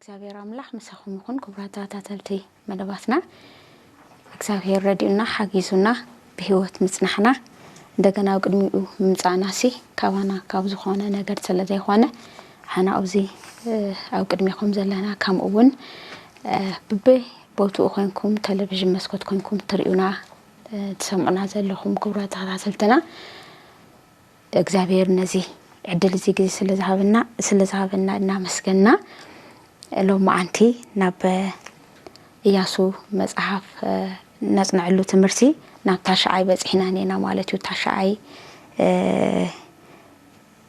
እግዚኣብሔር ኣምላኽ ምሳኹም ይኹን። ክቡራት ተኸታተልቲ መደባትና፣ እግዚኣብሔር ረዲኡና ሓጊዙና ብህይወት ምጽናሕና፣ እንደገና ኣብ ቅድሚኡ ምምጻእናሲ ካባና ካብ ዝኾነ ነገር ስለ ዘይኾነ፣ ሓና ኣብዚ ኣብ ቅድሜኹም ዘለና፣ ከምኡ እውን ብበይ ቦትኡ ኮንኩም፣ ቴሌቪዥን መስኮት ኮንኩም ትርእዩና፣ ትሰምዑና ዘለኹም ክቡራት ተኸታተልትና፣ እግዚኣብሔር ነዚ ዕድል እዚ ግዜ ስለ ዝሃበና ስለ ዝሃበና እናመስገንና፣ ሎማዓንቲ ናብ እያሱ መጽሓፍ ነጽንዐሉ ትምህርቲ ናብ ታሽዓይ በጺሕና እኒና ማለት እዩ። ታሽዓይ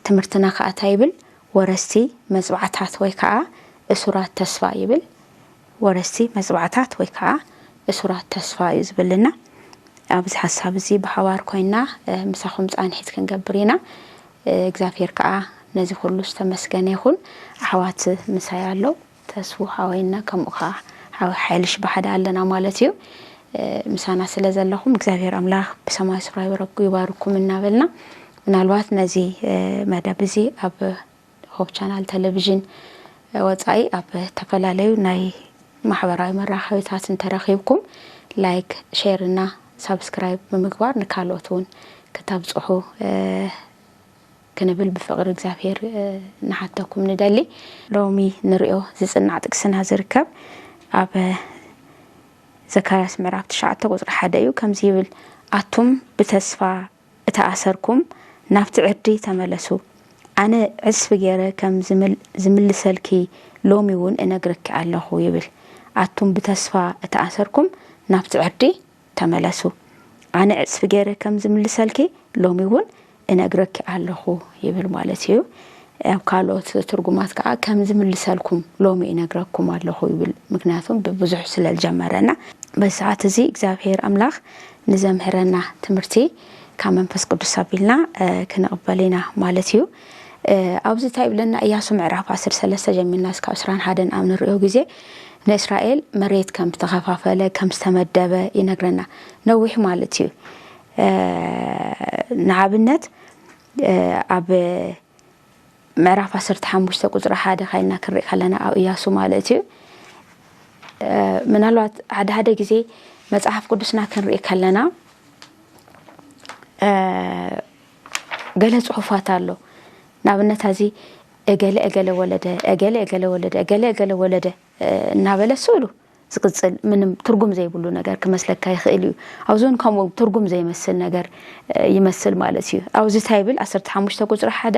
ትምህርትና ከዓ እንታይ ይብል? ወረስቲ መጽዋዕታት ወይ ከዓ እሱራት ተስፋ ይብል። ወረስቲ መጽዋዕታት ወይ ከዓ እሱራት ተስፋ እዩ ዝብልና። ኣብዚ ሓሳብ እዚ ብሓባር ኮይና ምሳኹም ጻንሒት ክንገብር ኢና። እግዚኣብሔር ከዓ ነዚ ኩሉ ዝተመስገነ ይኹን። ኣሕዋት ምሳይ ኣለዉ። ተስፉ ሓወይና፣ ከምኡ ከዓ ሓወይ ሓይልሽ ብሓደ ኣለና ማለት እዩ። ምሳና ስለ ዘለኹም እግዚኣብሔር ኣምላኽ ብሰማይ ስፍራ ይባርኩም እናበልና፣ ምናልባት ነዚ መደብ እዚ ኣብ ሆፕ ቻናል ቴሌቪዥን ወጻኢ ኣብ ዝተፈላለዩ ናይ ማሕበራዊ መራኸቢታት እንተረኺብኩም፣ ላይክ፣ ሼር እና ሳብስክራይብ ብምግባር ንካልኦት እውን ክተብጽሑ ክንብል ብፍቕሪ እግዚኣብሔር ንሓተኩም ንደሊ። ሎሚ ንሪኦ ዝጽናዕ ጥቅስና ዝርከብ ኣብ ዘካርያስ ምዕራፍ ትሽዓተ ቁጽሪ ሓደ እዩ። ከምዚ ይብል፣ ኣቱም ብተስፋ እተኣሰርኩም ናብቲ ዕርዲ ተመለሱ፣ ኣነ ዕጽፊ ገይረ ከም ዝምልሰልኪ ሎሚ እውን እነግረኪ ኣለኹ ይብል። ኣቱም ብተስፋ እተኣሰርኩም ናብቲ ዕርዲ ተመለሱ፣ ኣነ ዕጽፊ ገይረ ከም ዝምልሰልኪ ሎሚ እውን እነግረኪ ኣለኹ ይብል ማለት እዩ። ኣብ ካልኦት ትርጉማት ከዓ ከም ዝምልሰልኩም ሎሚ እነግረኩም ኣለኹ ይብል። ምክንያቱም ብብዙሕ ስለ ዝጀመረና በዚ ሰዓት እዚ እግዚኣብሔር ኣምላኽ ንዘምህረና ትምህርቲ ካብ መንፈስ ቅዱስ ኣቢልና ክንቕበል ኢና ማለት እዩ። ኣብዚ እንታይ ይብለና? እያሱ ምዕራፍ ዓሰርተ ሰለስተ ጀሚርና እስካብ ዕስራን ሓደን ኣብ ንሪኦ ግዜ ንእስራኤል መሬት ከም ዝተኸፋፈለ ከም ዝተመደበ ይነግረና። ነዊሕ ማለት እዩ። ንኣብነት ኣብ ምዕራፍ ዓሰርተ ሓሙሽተ ቁፅሪ ሓደ ካይና ክንርኢ ከለና ኣብ እያሱ ማለት እዩ። ምናልባት ሓደ ሓደ ግዜ መፅሓፍ ቅዱስና ክንርኢ ከለና ገለ ፅሑፋት ኣሎ። ንኣብነት እዚ እገለ እገለ ወለደ፣ እገለ እገለ ወለደ፣ እገለ እገለ ወለደ እናበለ ስእሉ ዝቕጽል ምንም ትርጉም ዘይብሉ ነገር ክመስለካ ይኽእል እዩ። ኣብዚ እውን ከምኡ ትርጉም ዘይመስል ነገር ይመስል ማለት እዩ። ኣብዚ እንታይ ይብል? ዓሰርተ ሓሙሽተ ቁጽሪ ሓደ፣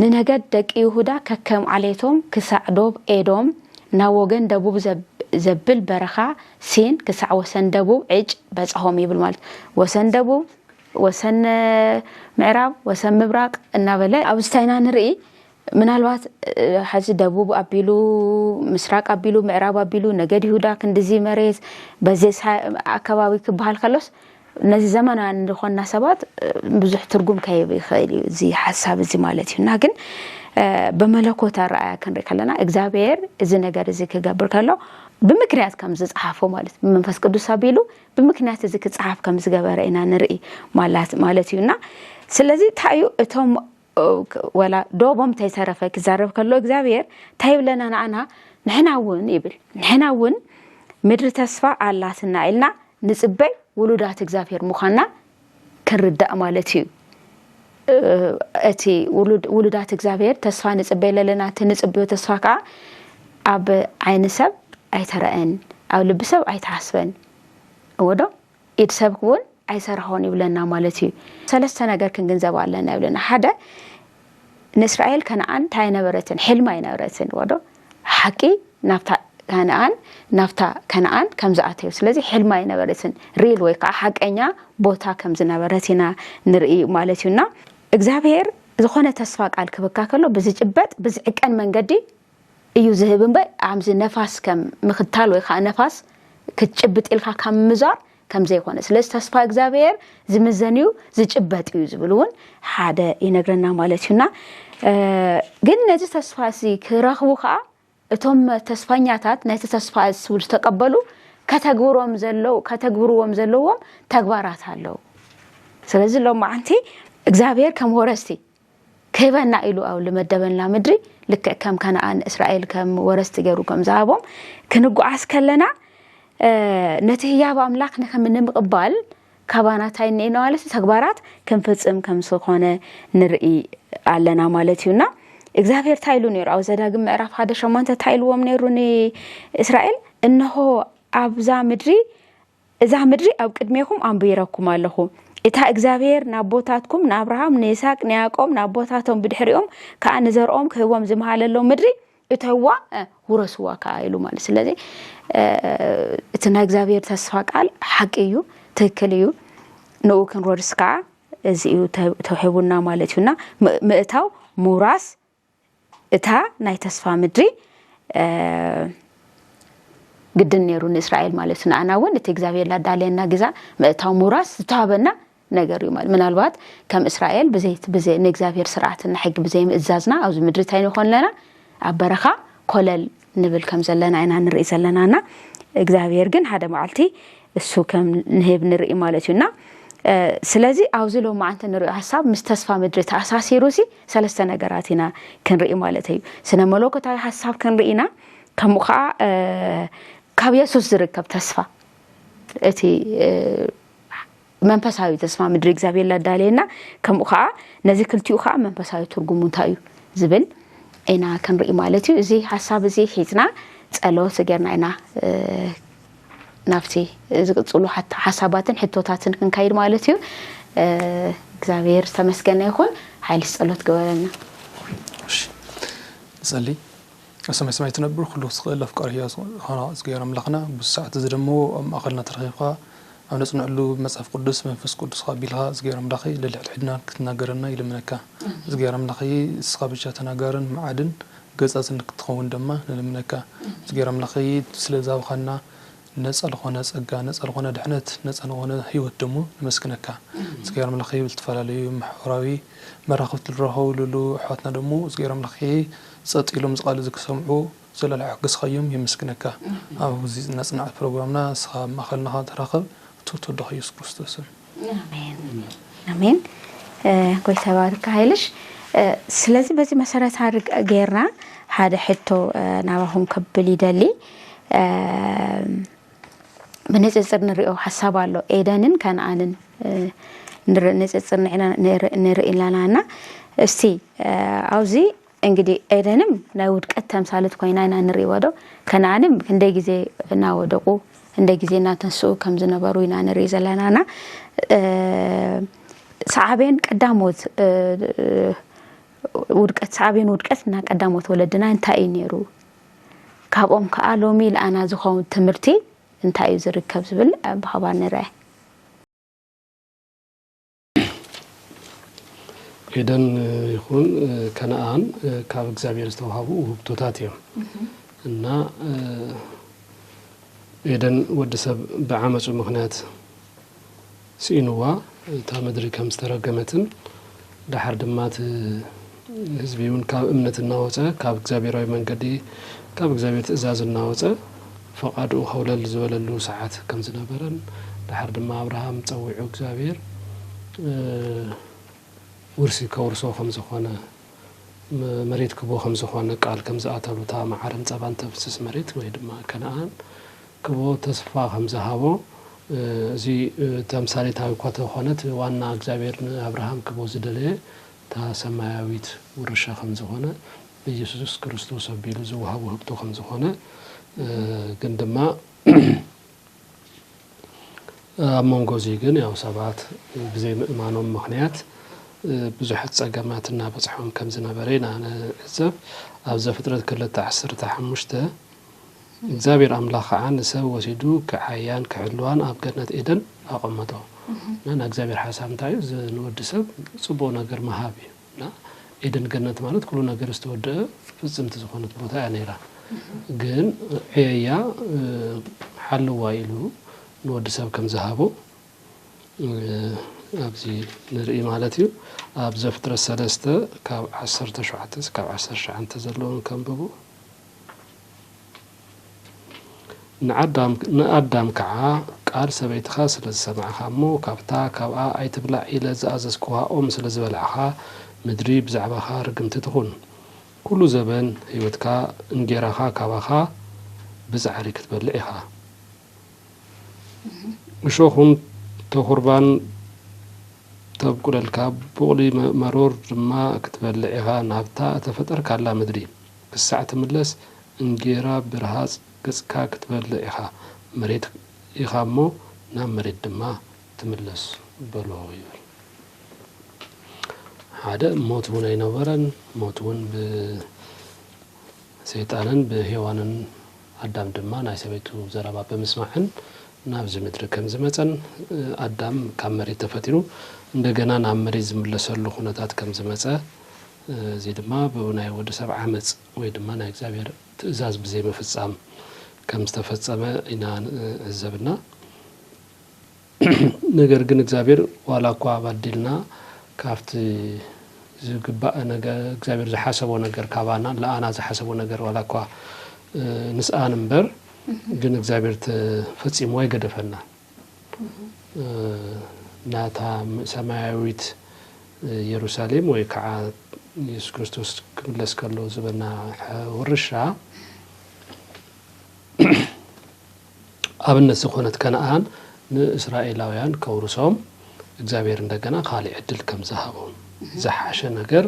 ንነገድ ደቂ ይሁዳ ከከም ዓሌቶም ክሳዕ ዶብ ኤዶም ናብ ወገን ደቡብ ዘብል በረኻ ሲን ክሳዕ ወሰን ደቡብ ዕጭ በጽሖም ይብል ማለት፣ ወሰን ደቡብ፣ ወሰን ምዕራብ፣ ወሰን ምብራቕ እናበለ ኣብዚ እንታይ ኢና ንርኢ? ምናልባት ሕዚ ደቡብ ኣቢሉ፣ ምስራቅ ኣቢሉ፣ ምዕራብ ኣቢሉ፣ ነገድ ይሁዳ ክንድዚ መሬት በዚ ኣከባቢ ክበሃል ከሎስ፣ ነዚ ዘመናውያን ዝኾንና ሰባት ብዙሕ ትርጉም ከይህብ ይኽእል እዩ እዚ ሓሳብ እዚ ማለት እዩ። እና ግን ብመለኮት ኣረኣያ ክንርኢ ከለና እግዚኣብሔር እዚ ነገር እዚ ክገብር ከሎ ብምክንያት ከም ዝፀሓፎ ማለት፣ ብመንፈስ ቅዱስ ኣቢሉ ብምክንያት እዚ ክፀሓፍ ከም ዝገበረ ኢና ንርኢ ማለት ማለት እዩ። እና ስለዚ እንታይ እዩ እቶም ወላ ዶቦም ተይተረፈ ክዛረብ ከሎ እግዚኣብሔር እንታይ ይብለና ንዓና? ንሕና እውን ይብል፣ ንሕና እውን ምድሪ ተስፋ ኣላትና ኢልና ንፅበይ ውሉዳት እግዚኣብሔር ምዃንና ክንርዳእ ማለት እዩ። እቲ ውሉዳት እግዚኣብሔር ተስፋ ንፅበይ ለለና፣ እቲ ንፅበዮ ተስፋ ከዓ ኣብ ዓይኒ ሰብ ኣይተረአን፣ ኣብ ልቢ ሰብ ኣይተሓስበን። እወዶ ኢድ ሰብ እውን ኣይሰርሖን ይብለና ማለት እዩ። ሰለስተ ነገር ክንግንዘብ ኣለና ይብለና። ሓደ፣ ንእስራኤል ከነኣን እንታይ ኣይነበረትን፣ ሕልሚ ኣይነበረትን። ወዶ ሓቂ ናብታ ከነኣን ናብታ ከነኣን ከም ዝኣተዩ። ስለዚ ሕልሚ ኣይነበረትን፣ ሪል ወይ ከዓ ሓቀኛ ቦታ ከም ዝነበረት ኢና ንርኢ ማለት እዩ። እና እግዚኣብሔር ዝኾነ ተስፋ ቃል ክህበካ ከሎ ብዝጭበጥ ብዝዕቀን መንገዲ እዩ ዝህብ እምበር፣ ኣብዚ ነፋስ ከም ምኽታል ወይ ከዓ ነፋስ ክትጭብጥ ኢልካ ካብ ምዛር ከም ዘይኮነ። ስለዚ ተስፋ እግዚኣብሔር ዝምዘን እዩ፣ ዝጭበጥ እዩ ዝብል እውን ሓደ ይነግረና ማለት እዩና። ግን ነዚ ተስፋ እዚ ክረኽቡ ከዓ እቶም ተስፋኛታት ነቲ ተስፋ እሱ ዝተቀበሉ ከተግብሮም ዘለዉ ከተግብርዎም ዘለዎም ተግባራት ኣለዉ። ስለዚ ሎማዓንቲ እግዚኣብሔር ከም ወረስቲ ክህበና ኢሉ ኣብ ልመደበልና ምድሪ፣ ልክዕ ከም ከነኣን እስራኤል ከም ወረስቲ ገይሩ ከም ዝሃቦም ክንጓዓዝ ከለና፣ እ፣ ነቲ ህያብ ኣምላኽ ንኸም-፣ ንምቕባል ካባና እንታይ እኒኤና ማለት እዩ? ተግባራት ክንፍጽም ከም ዝኾነ ንርኢ ኣለና ማለት እዩ። እና እግዚኣብሔር እንታይ ኢሉ ነይሩ? ኣብ ዘዳግም ምዕራፍ ሓደ ሸሞንተ እንታይ ኢልዎም ነይሩ ንእስራኤል? "እንሆ ኣብዛ ምድሪ፣ እዛ ምድሪ ኣብ ቅድሜኹም ኣንቢረኩም ኣለኹ። እታ እግዚኣብሔር ንኣቦታትኩም፣ ንኣብርሃም፣ ንይስሐቅ፣ ንያዕቆብ፣ ንኣቦታቶም፣ ብድሕሪኦም ከኣ ንዘርኦም ክህቦም ዝመሃለሎም ምድሪ እተዋ፣ እ፣ ውረስዋ ከኣ" ኢሉ ማለት። ስለዚ፣ እ፣ እቲ ናይ እግዚኣብሔር ተስፋ ቃል ሓቂ እዩ፣ ትክክል እዩ። ንኡ ክንወርስ ከኣ እዚ እዩ ተ-፣ ተውሂቡና ማለት እዩ። እና ም-፣ ምእታው፣ ምውራስ እታ ናይ ተስፋ ምድሪ፣ እ፣ ግድን ነይሩ ንእስራኤል ማለት እዩ። ንኣና እውን እቲ እግዚኣብሔር ላዳለየና ግዛ ምእታው፣ ምውራስ ዝተዋህበና ነገር እዩ ማለት። ምናልባት ከም እስራኤል ብዘይ፣ ብዘይ ንእግዚኣብሔር ስርዓትና ሕጊ ብዘይ ምእዛዝና ኣብዚ ምድሪ እንታይ ንኾን ኣለና? ኣብ በረኻ ኮለል ንብል ከም ዘለና ኢና ንርኢ ዘለናና። እግዚኣብሔር ግን ሓደ መዓልቲ እሱ ከም ንህብ ንርኢ ማለት እዩ። እና፣ እ፣ ስለዚ ኣብዚ ሎማዓንቲ ንሪኦ ሓሳብ ምስ ተስፋ ምድሪ ተኣሳሲሩ ሲ ሰለስተ ነገራት ኢና ክንርኢ ማለት እዩ። ስነ መለኮታዊ ሓሳብ ክንርኢ ኢና፣ ከምኡ ከዓ፣ እ፣ ካብ የሱስ ዝርከብ ተስፋ፣ እቲ፣ እ፣ መንፈሳዊ ተስፋ ምድሪ እግዚኣብሔር ላዳለየና፣ ከምኡ ከዓ ነዚ ክልቲኡ ከዓ መንፈሳዊ ትርጉሙ እንታይ እዩ ዝብል ኢና ክንርኢ ማለት እዩ። እዚ ሓሳብ እዚ ሒዝና ጸሎት ጌርና ኢና፣ እ፣ ናብቲ ዝቅጽሉ ሓት-፣ ሓሳባትን ሕቶታትን ክንካይድ ማለት እዩ። እ፣ እግዚኣብሔር ዝተመስገነ ይኹን። ሓይሊ ጸሎት ግበረልና። እሺ፣ ንጸሊ። ኣብ ሰማይ ሰማይ ትነብር፣ ኩሉ ትኽእል ኣፍቃሪ ህያው ዝኾንካ እግዚኣብሔር ኣምላኽና፣ በዚ ሰዓት እዚ ደሞ ኣብ ማእኸልና ተረኺብካ፣ ኣብ ነጽንዐሉ መጽሓፍ ቅዱስ መንፈስ ቅዱስካ ኣቢልካ እግዚኣብሔር ኣምላኸይ፣ ልዕሊ ሕድሕድና ክትናገረና ይልምነካ። እግዚኣብሔር ኣምላኸይ፣ ንስኻ ብቻ ተናጋርን መዓድን ገጻጽን ክትኸውን ድማ ንልምነካ። እግዚኣብሔር ኣምላኸይ፣ ስለ ዝሃብካና ነጻ ዝኾነ ጸጋ፣ ነጻ ዝኾነ ድሕነት፣ ነጻ ዝኾነ ህይወት ደሞ ነመስግነካ። እግዚኣብሔር ኣምላኸይ፣ ብዝተፈላለዩ ማሕበራዊ መራኸብቲ ዝረኸብሉ ኣሕዋትና ደሞ እግዚኣብሔር ኣምላኸይ፣ ጸጥ ኢሎም እዚ ቃል እዚ ክሰምዑ ዘለለ ኣሕግዝካዮም የመስግነካ። ኣብዚ ናይ ጽንዓት ፕሮግራምና ንስኻ ኣብ ማእኸልና ተራኸብ፣ ትውቶ ወድኻ ኢየሱስ ክርስቶስ ስም። ኣሜን። ኣሜን። እ፣ ጎይታ ይባርካ ሃይልሽ። እ፣ ስለዚ በዚ መሰረት ኣድርግ-፣ ጌርና ሓደ ሕቶ፣ እ፣ ናባኹም ከብል ይደሊ። እ፣ ብንጽጽር ንሪኦ ሓሳብ ኣሎ። ኤደንን ከነኣንን፣ እ፣ ንር-፣ ንጽጽር ንዕና-፣ ንር-፣ ንርኢ ኣለና። እና እስቲ፣ እ፣ ኣብዚ እንግዲህ ኤደንም ናይ ውድቀት ተምሳሌት ኮይና ኢና ንሪእዎ ዶ? ከነኣንም ክንደይ ግዜ እናወደቁ፣ ክንደይ ግዜ እናተንስኡ ከም ዝነበሩ ኢና ንርኢ ዘለና። እና፣ እ፣ ሳዕቤን ቀዳሞት፣ እ፣ ውድቀት፣ ሳዕቤን ውድቀት እና ቀዳሞት ወለድና እንታይ እዩ ነይሩ? ካብኦም ከኣ ሎሚ ለኣና ዝኸውን ትምህርቲ እንታይ እዩ ዝርከብ ዝብል ብሓባር ንርኣ። ኤደን ይኹን ከነኣን ካብ እግዚኣብሔር ዝተዋህቡ ውህብቶታት እዮም። እና ኤደን ወዲ ሰብ ብዓመፁ ምኽንያት ስኢንዋ እታ ምድሪ ከም ዝተረገመትን ደሓር ድማ እቲ ህዝቢ እውን ካብ እምነት እናወፀ ካብ እግዚኣብሔራዊ መንገዲ ካብ እግዚኣብሔር ትእዛዝ እናወፀ ፈቓድኡ ከውለል ዝበለሉ ሰዓት ከም ዝነበረን ደሓር ድማ ኣብርሃም ፀዊዑ እግዚኣብሔር እ፣ ውርሲ ከውርሶ ከም ዝኾነ መ-፣ መሬት ክቦ ከም ዝኾነ ቃል ከም ዝኣተሉ እታ መዓርን ፀባን ተፍስስ መሬት ወይ ድማ ከነኣን ክቦ ተስፋ ከም ዝሃቦ እ፣ እዚ እ፣ ተምሳሌታዊ እኳ ተኾነ እቲ ዋና እግዚኣብሔር ንኣብርሃም ክቦ ዝደለየ እታ ሰማያዊት ውርሻ ከም ዝኾነ ብኢየሱስ ክርስቶስ ኣቢሉ ዝወሃብ ውህብቶ ከም ዝኾነ እ፣ ግን ድማ ኣብ መንጎ እዚ ግን ያው ሰባት ብዘይምእማኖም ምኽንያት እ፣ ብዙሓት ጸገማት እናበጽሖም ከም ዝነበረ ኢና ንዕዘብ። ኣብ ዘፍጥረት ክልተ ዓሰርተ ሓሙሽተ እግዚኣብሔር ኣምላኽ ከዓ ንሰብ ወሲዱ ክዓያን ክሕልዋን ኣብ ገነት ኤደን ኣቐመጦ። እና ናይ እግዚኣብሔር ሓሳብ እንታይ እዩ? እዚ ንወዲ ሰብ ጽቡቕ ነገር ምሃብ እዩ። እና ኤደን ገነት ማለት ኩሉ ነገር ዝተወደአ ፍጽምቲ ዝኾነት ቦታ እያ ነይራ። ግን ዕየያ እ፣ ሓልዋ ኢሉ ንወዲ ሰብ ከም ዝሃቦ እ፣ ኣብዚ ንርኢ ማለት እዩ። ኣብ ዘፍጥረት ሰለስተ ካብ ዓሰርተ ሸውዓተ እስካብ ዓሰርተ ትሽዓተ ዘለውን ከንብቡ። ንኣዳም ንኣዳም ከዓ፣ ቃል ሰበይትኻ ስለ ዝሰማዕኻ እሞ፣ ካብታ ካብኣ ኣይትብላዕ ኢለ ዝኣዘዝኩኻ ኦም ስለ ዝበላዕኻ፣ ምድሪ ብዛዕባኻ ርግምቲ ትኹን። ኩሉ ዘበን ህይወትካ እንጌራኻ ካባኻ ብጻዕሪ ክትበልዕ ኢኻ። እሾኹን ተኹርባን ተብቁለልካ፣ ቡቕሊ መ-፣ መሮር ድማ ክትበልዕ ኢኻ፣ ናብታ እተፈጠርካላ ምድሪ ክሳዕ ትምለስ፣ እንጌራ ብርሃጽ ገጽካ ክትበልዕ ኢኻ፣ መሬት ኢኻ እሞ ናብ መሬት ድማ ትምለስ በሎ ይብል። ሓደ ሞት እውን ኣይነበረን። ሞት እውን ብሰይጣንን ብሄዋንን፣ ኣዳም ድማ ናይ ሰበይቱ ዘረባ ብምስማዕን ናብዚ ምድሪ ከም ዝመጸን፣ ኣዳም ካብ መሬት ተፈጢሩ እንደገና ናብ መሬት ዝምለሰሉ ኩነታት ከም ዝመጸ፣ እዚ ድማ ብናይ ወዲ ሰብ ዓመጽ ወይ ድማ ናይ እግዚኣብሔር ትእዛዝ ብዘይምፍጻም ከም ዝተፈጸመ ኢና ንዕዘብና። ነገር ግን እግዚኣብሔር ዋላ እኳ ባዲልና፣ ካብቲ ዝግባእ ነገ-፣ እግዚኣብሔር ዝሓሰቦ ነገር ካባና፣ ለኣና ዝሓሰቦ ነገር ዋላ እኳ፣ እ፣ ንስኣን እምበር፣ ግን እግዚኣብሔር ተ-፣ ፈጺሙ ኣይገደፈና። እ፣ ናታ ም-፣ ሰማያዊት፣ እ፣ የሩሳሌም ወይ ከዓ የሱስ ክርስቶስ ክምለስ ከሎ ዝበና ሐ-፣ ውርሻ፣ ኣብነት ዝኾነት ከነኣን ንእስራኤላውያን ከውርሶም እግዚኣብሔር እንደገና ካልእ ዕድል ከም ዝሃቦም፣ ዝሓሸ ነገር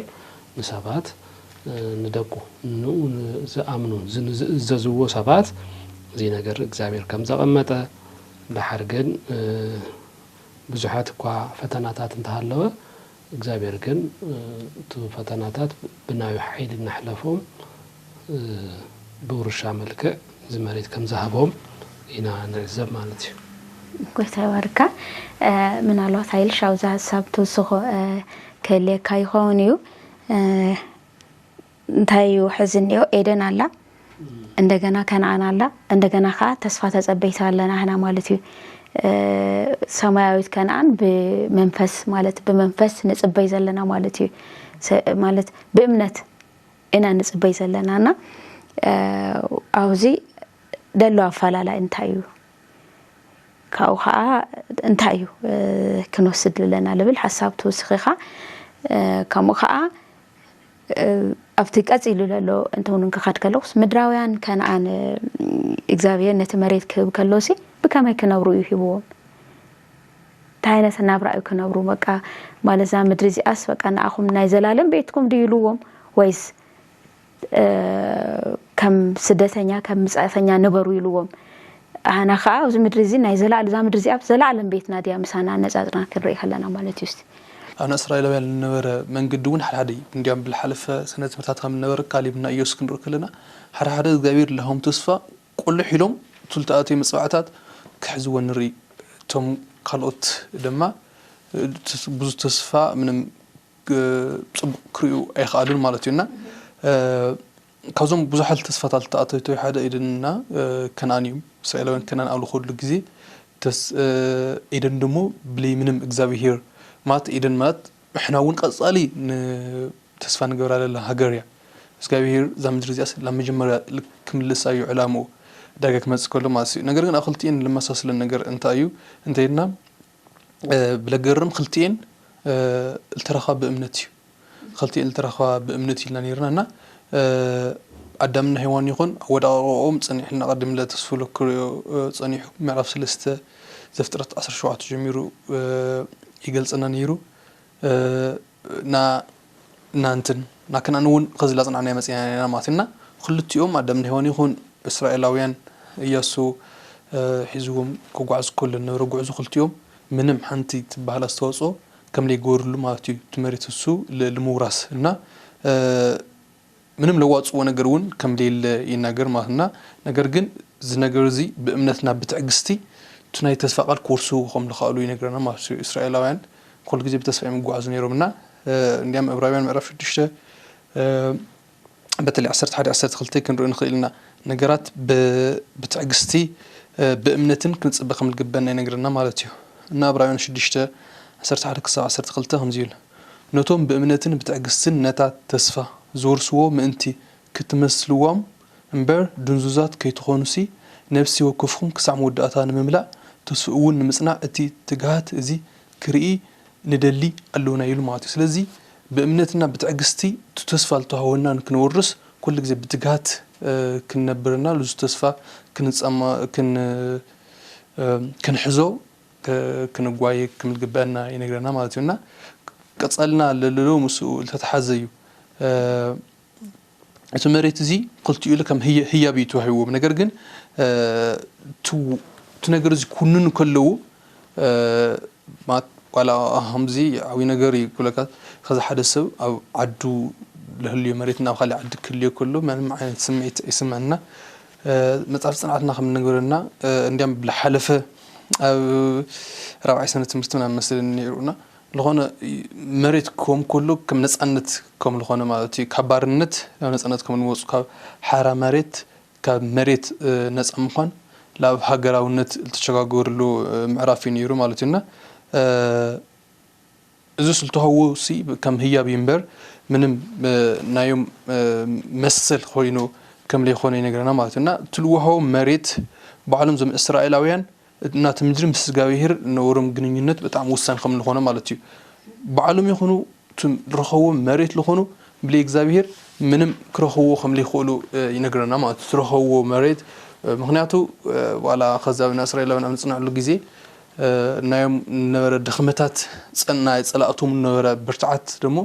ንሰባት፣ እ፣ ንደቁ፣ ንኡ ንዝኣምኑ፣ ዝ-፣ ንዝእዘዝዎ ሰባት እዚ ነገር እግዚኣብሔር ከም ዘቐመጠ፣ ደሓር ግን፣ እ፣ ብዙሓት እኳ ፈተናታት እንተሃለወ፣ እግዚኣብሔር ግን፣ እ፣ እቲ ፈተናታት ብናዩ ሓይሊ እናሕለፎም፣ እ፣ ብውርሻ መልክዕ እዚ መሬት ከም ዝሃቦም ኢና ንዕዘብ ማለት እዩ። ጎይታ ይባርካ። እ፣ ምናልባት ኣይልሽ ኣብዚ ሓሳብ ትውስኾ፣ እ፣ ክህልየካ ይኸውን እዩ። እ፣ እንታይ እዩ ሕዚ እኒኦ? ኤደን ኣላ፣ እንደገና ከነኣን ኣላ፣ እንደገና ከዓ ተስፋ ተጸበይቲ ኣለና ህና ማለት እዩ። እ፣ ሰማያዊት ከነኣን ብመንፈስ ማለት ብመንፈስ ንጽበይ ዘለና ማለት እዩ። ሰ-፣ ማለት ብእምነት ኢና ንጽበይ ዘለና እና፣ እ፣ ኣብዚ ደሎ ኣፈላላይ እንታይ እዩ? ካብኡ ኸዓ እንታይ እዩ፣ እ፣ ክንወስድ ዘለና ልብል ሓሳብ ትውስኺ ኢኻ። እ፣ ከምኡ ኸዓ፣ እ፣ ኣብቲ ቀጺሉ ዘሎ እንተውን እንክኸድ ከለኹስ፣ ምድራውያን ከነኣን፣ እ፣ እግዚኣብሔር ነቲ መሬት ክህብ ከሎሲ ብከመይ ክነብሩ እዩ ሂብዎም? እንታይ ዓይነት ናብራ እዩ ክነብሩ? በቃ ማለት እዛ ምድሪ እዚኣስ በቃ ንኣኹም ናይ ዘላለም ቤትኩም ድዩ ኢልዎም? ወይስ እ፣ ከም ስደተኛ፣ ከም ምጻእተኛ ንበሩ ኢልዎም። ኣና ኸኣ ኣብዚ ምድሪ እዚ ናይ ዘላለ-፣ እዛ ምድሪ እዚኣ ኣብ ዘላለም ቤትና ድያ ምሳና ኣነጻጽርና ክንርኢ ከለና ማለት እዩ። እስቲ ኣብ ናይ እስራኤላውያን ዝነበረ መንገዲ እውን ሓደ ሓደ እዩ። እንዲያም ብልሓለፈ ሰነ ትምህርታት ከም ዝነበረ ካሌብና ኢዮስ ክንርኢ ከለና፣ ሓደ ሓደ እግዚኣብሔር ለሃቦም ተስፋ ቁልሕ ኢሎም እቱ ዝተኣተዩ መጽዋዕታት ክሕዝዎ ንርኢ። እቶም ካልኦት ድማ፣ እ፣ ተስ-፣ ብዙ ተስፋ ምንም ግ-፣ ጽቡቕ ክርእዩ ኣይኸኣሉን ማለት እዩ። እና፣ እ፣ ካብዞም ብዙሓት ተስፋታት ዝተኣተቱ ሓደ ኤደንና፣ እ፣ ከነኣን እዩ። እስራኤላውያን ከነኣን ኣብ ዝኸድሉ ግዜ ተስ-፣ እ፣ ኤደን ደሞ ብለይ ምንም እግዚኣብሄር ማለት ኤደን ማለት ንሕና እውን ቀጻሊ ን-፣ ተስፋ ንገብራ ዘለና ሃገር እያ። እግዚኣብሄር እዛ ምድሪ እዚኣስ ላብ መጀመርያ ል-፣ ክምልሳ እዩ ዕላምኡ፣ ዳጋ ክመጽእ ከሎ ማለት እዩ። ነገር ግን ኣብ ክልቲኤን ልመሳስለን ነገር እንታይ እዩ እንተ ኢልና፣ እ፣ ብለገርም ክልቲኤን፣ እ፣ ልተረኽባ ብእምነት እዩ። ክልቲኤን ልተረኽባ ብእምነት እዩ ኢልና ነይርና እና፣ እ፣ ኣዳምና ሄዋን ይኹን ኣወዳቕቕኦም ጸኒሕና ቀዲም ለተስፉ ለክርእዮ፣ እ፣ ጸኒሑ ምዕራፍ ሰለስተ ዘፍጥረት ዓሰርተ ሸውዓተ ጀሚሩ፣ እ፣ ይገልጸና ነይሩ። እ፣ ና-፣ ናንትን ናክናን እውን ከዚ ላጽናዕና መጺና ኢና ማለት ኢና። ክልቲኦም ኣዳምን ሄዋን ይኹን እስራኤላውያን እያሱ፣ እ፣ ሒዝዎም ክጓዓዝ ከሎ ነበረ ጉዕዞ ክልቲኦም ምንም ሓንቲ ትበሃል ኣስተዋጽኦ ከም ዘይገበርሉ ማለት እዩ። እቲ መሬት እሱ ል-፣ ልምውራስ እና፣ እ፣ ምንም ለዋጽዎ ነገር እውን ከም ዘይለ ይናገር ማለት እና፣ ነገር ግን እዚ ነገር እዚ ብእምነትና ብትዕግስቲ እቲ ናይ ተስፋ ቃል ክወርስዎ ከም ዝኸኣሉ ይነግረና ማለት እዩ። እስራኤላውያን ኩሉ ግዜ ብተስፋ እዮም ይጓዓዙ ነይሮም እና፣ እ፣ እንዲያም ዕብራውያን ምዕራፍ ሽዱሽተ፣ እ፣ በተለይ ዓሰርተ ሓደ ዓሰርተ ክልተ ክንርኢ ንኽእል ኢና። ነገራት ብ-፣ ብትዕግስቲ፣ እ፣ ብእምነትን ክንጽበ ከም ዝግበና ይነግረና ማለት እዩ። እና ዕብራውያን ሽዱሽተ ዓሰርተ ሓደ ክሳብ ዓሰርተ ክልተ ከምዚ ይብል፣ ነቶም ብእምነትን ብትዕግስትን ነታ ተስፋ ዝወርስዎ ምእንቲ ክትመስልዎም እምበር፣ ድንዙዛት ከይትኾኑሲ፣ ነፍሲ ወከፍኩም ክሳዕ መወዳእታ ንምምላእ፣ ተስፍኡ እውን ንምጽናዕ፣ እቲ ትግሃት እዚ ክርኢ ንደሊ ኣለና ኢሉ ማለት እዩ። ስለዚ ብእምነትና ብትዕግስቲ እቲ ተስፋ ዝተዋህበና ንክንወርስ ኩሉ ግዜ ብትግሃት፣ እ፣ ክንነብርና ልዙ ተስፋ ክንጸማ-፣ ክን-፣ እ፣ ክንሕዞ፣ እ፣ ክንጓየ ከም ዝግበአና ይነግረና ማለት እዩ። እና ቀጸልና ለለሎ ምስኡ ዝተተሓዘ እዩ። እ፣ እቲ መሬት እዚ ክልቲኡ ኢሉ ከም ህየ-፣ ህያብ እዩ ተዋሂብዎም። ነገር ግን፣ እ፣ እቲ፣ እቲ ነገር እዚ ክውንኑ ከለዉ፣ እ፣ ማት-፣ ዋላ ከምዚ ዓብዪ ነገር እዩ ክብለካ፣ ከዚ ሓደ ሰብ ኣብ ዓዱ ለህልዮ መሬት ናብ ካልእ ዓዲ ክልዮ ከሎ ምንም ዓይነት ስምዒት ኣይስምዐና። እ፣ መጽሓፍ ጽንዓትና ከም ንነገረና፣ እ፣ እንዲያም ብዝሓለፈ ኣብ ራብዓይ ሰነ ትምህርቲ ምናምን መሰለኒ ነይሩና። ዝኾነ መሬት ክህቦም ከሎ ከም ነጻነት ከም ዝኾነ ማለት እዩ። ካብ ባርነት ናብ ነጻነት ከም ንወጹ፣ ካብ ሓራ መሬት፣ ካብ መሬት፣ እ፣ ነጻ ምዃን ናብ ሃገራውነት ዝተሸጋገርሉ፣ እ፣ ምዕራፍ እዩ ነይሩ ማለት እዩ። እና፣ እ፣ እዚ ዝተዋህቦ ሲ ከም ህያብ እዩ እምበር ምንም፣ እ፣ ናዮም፣ እ፣ መሰል ኮይኑ ከም ዘይኮነ ይነግረና ማለት እዩ። እና እቲ ልዋሃቦም መሬት ባዕሎም እዞም እስራኤላውያን ናቲ ምድሪ ምስ እግዚኣብሄር ነበሮም ግንኙነት በጣም ወሳኒ ከም ዝኾነ ማለት እዩ። ባዕሎም ይኹኑ እቶም ዝረኸብዎ መሬት ዝኾኑ ብለይ እግዚኣብሄር ምንም ክረኸብዎ ከም ዘይክእሉ፣ እ፣ ይነግረና ማለት እዩ። ዝረኸብዎ መሬት፣ እ፣ ምኽንያቱ፣ እ፣ ዋላ ከዚ ኣብ ናይ እስራኤላውያን ኣብ ንጽንዐሉ ግዜ፣ እ፣ ናዮም ነበረ ድኽመታት ጸ-፣ ናይ ጸላእቶም ነበረ ብርትዓት ደሞ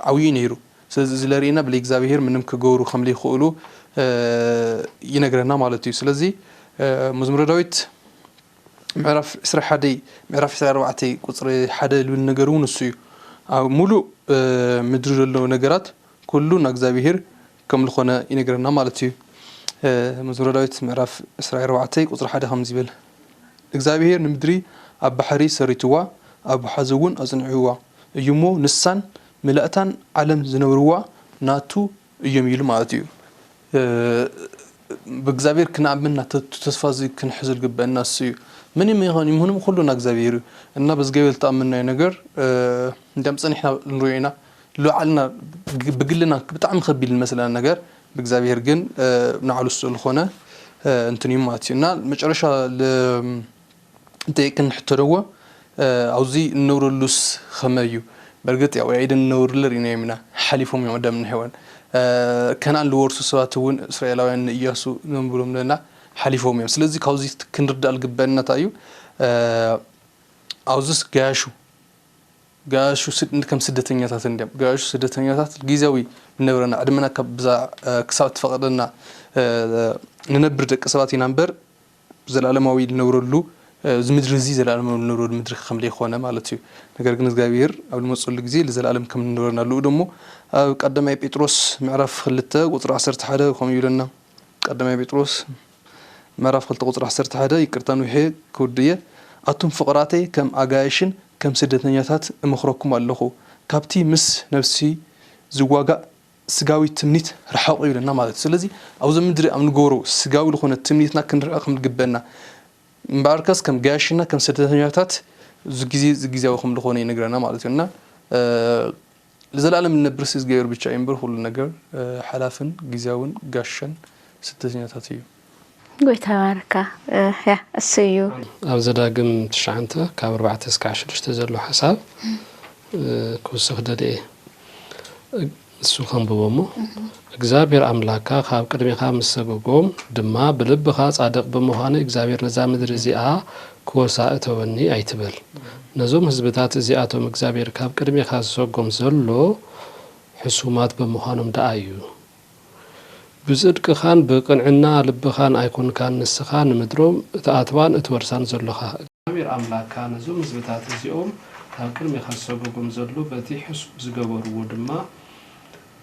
ዓብዩ ነይሩ። ስለዚ እዚ ለርእየና ብለይ እግዚኣብሄር ምንም ክገብሩ ከም ዘይክእሉ፣ እ፣ ይነግረና ማለት እዩ። ስለዚ፣ እ፣ መዝሙረ ዳዊት ምዕራፍ ዕስራ ሓደ፣ ምዕራፍ ዕስራ ኣርባዕተ ቁጽሪ ሓደ ዝብል ነገር እውን እሱ እዩ። ኣብ ሙሉእ፣ እ፣ ምድሪ ዘለዉ ነገራት ኩሉ ንእግዚኣብሄር ከም ዝኾነ ይነግረና ማለት እዩ። እ፣ መዝሙረ ዳዊት ምዕራፍ ዕስራ ኣርባዕተ ቁጽሪ ሓደ ከምዚ ይብል፣ እግዚኣብሄር ንምድሪ ኣብ ባሕሪ ሰሪትዋ፣ ኣብ ወሓዚ እውን ኣጽኒዕዋ እዩ እሞ፣ ንሳን ምልእታን ዓለም ዝነብርዋ ናቱ እዮም ኢሉ ማለት እዩ። እ፣ ብእግዚኣብሔር ክንኣምን ናተ-፣ ተስፋ እዚ ክንሕዝ ዝግበአና እሱ እዩ። ምንም ይኹን ይምህንም ኩሉ ና እግዚኣብሔር እዩ። እና ብእግዚኣብሔር ዝተኣመንናዮ ነገር፣ እ፣ እንዲያም ጸኒሕና ንሪኦ ኢና። ልባዕልና ግ-፣ ብግልና ብጣዕሚ ከቢድ ዝመስለና ነገር ብእግዚኣብሔር ግን፣ እ፣ ንዓሉ እሱ ዝኾነ፣ እ፣ እንትን እዩ ማለት እዩ። እና መጨረሻ ል-፣ እንተ ክንሕተደዎ፣ እ፣ ኣብዚ እንነብረሉስ ኸመይ እዩ? በርግጥ ያው ኤደን እንነብርለ ርኢናዮም ኢና። ሓሊፎም እዮም ኣዳምን ሔዋን። እ፣ ከነኣን ዝወርሱ ሰባት እውን እስራኤላውያን ንእያሱ ዘንብሎም ዘለና ሓሊፎም እዮም። ስለዚ ካብዚ ክንርዳእ ዝግበአና እንታይ እዩ? እ፣ ኣብዚስ ገያሹ፣ ገያሹ ስድ-፣ ከም ስደተኛታት እንዲያም። ገያሹ ስደተኛታት ግዜያዊ ንነብረና፣ ዕድመና ካብ ብዛ-፣ እ፣ ክሳብ ትፈቕደና፣ እ፣ ንነብር ደቂ ሰባት ኢና እምበር፣ ዘለኣለማዊ ንነብረሉ፣ እ፣ እዚ ምድሪ እዚ ዘለኣለማዊ ንነብረሉ ምድሪ ከም ዘይኮነ ማለት እዩ። ነገር ግን እግዚኣብሔር ኣብ ዝመፅሉ ግዜ ንዘለኣለም ከም ንነብረና ልኡ ደሞ ኣብ ቀዳማይ ጴጥሮስ ምዕራፍ ክልተ ቁፅሪ ዓሰርተ ሓደ ከምኡ ይብለና። ቀዳማይ ጴጥሮስ ምዕራፍ ክልተ ቁፅሪ ዓሰርተ ሓደ፣ ይቅርታ ንውሔ ክውድእ እየ። ኣቱም ፍቕራተይ ከም ኣጋይሽን ከም ስደተኛታት እመኽረኩም ኣለኹ። ካብቲ ምስ ነፍሲ ዝዋጋእ ስጋዊ ትምኒት ርሓቑ ይብለና ማለት እዩ። ስለዚ ኣብዚ ምድሪ ኣብ ንገብሮ ስጋዊ ዝኾነ ትምኒትና ክንርሕቕ ከም ዝግበአና፣ እምበኣርከስ ከም ገያሽና ከም ስደተኛታት እዚ ግዜ እዚ ግዜያዊ ከም ዝኾነ ይነግረና ማለት እዩ። እና፣ እ፣ ንዘለኣለም እንነብርስ እግዚኣብሔር ብቻ እዩ እምበር ኩሉ ነገር፣ እ፣ ሓላፍን ግዜያውን ጋሻን ስደተኛታት እዩ። ጎይታ ይባርካ። እ፣ ያ፣ እሱ እዩ። ኣብ ዘዳግም ትሽዓተ ካብ ኣርባዕተ እስካዕ ሽዱሽተ ዘሎ ሓሳብ፣ እ፣ ክውስኽ ደልየ። እሱ ከንብቦ እሞ፣ እግዚኣብሔር ኣምላካ ካብ ቅድሜኻ ምስ ሰጎጎም ድማ ብልብኻ ጻድቕ ብምዃነይ እግዚኣብሔር ነዛ ምድሪ እዚኣ ክወርሳ እተወኒ ኣይትበል። ነዞም ህዝብታት እዚኣቶም እግዚኣብሔር ካብ ቅድሜኻ ዝሰጎም ዘሎ ሕሱማት ብምዃኖም ደኣ እዩ። ብጽድቅኻን ብቕንዕና ልብኻን ኣይኮንካን ንስኻ ንምድሮም እትኣትዋን እትወርሳን ዘሎኻ። እግዚኣብሔር ኣምላካ ነዞም ህዝብታት እዚኦም ካብ ቅድሜኻ ዝሰጎጎም ዘሎ በቲ ሕሱም ዝገበርዎ ድማ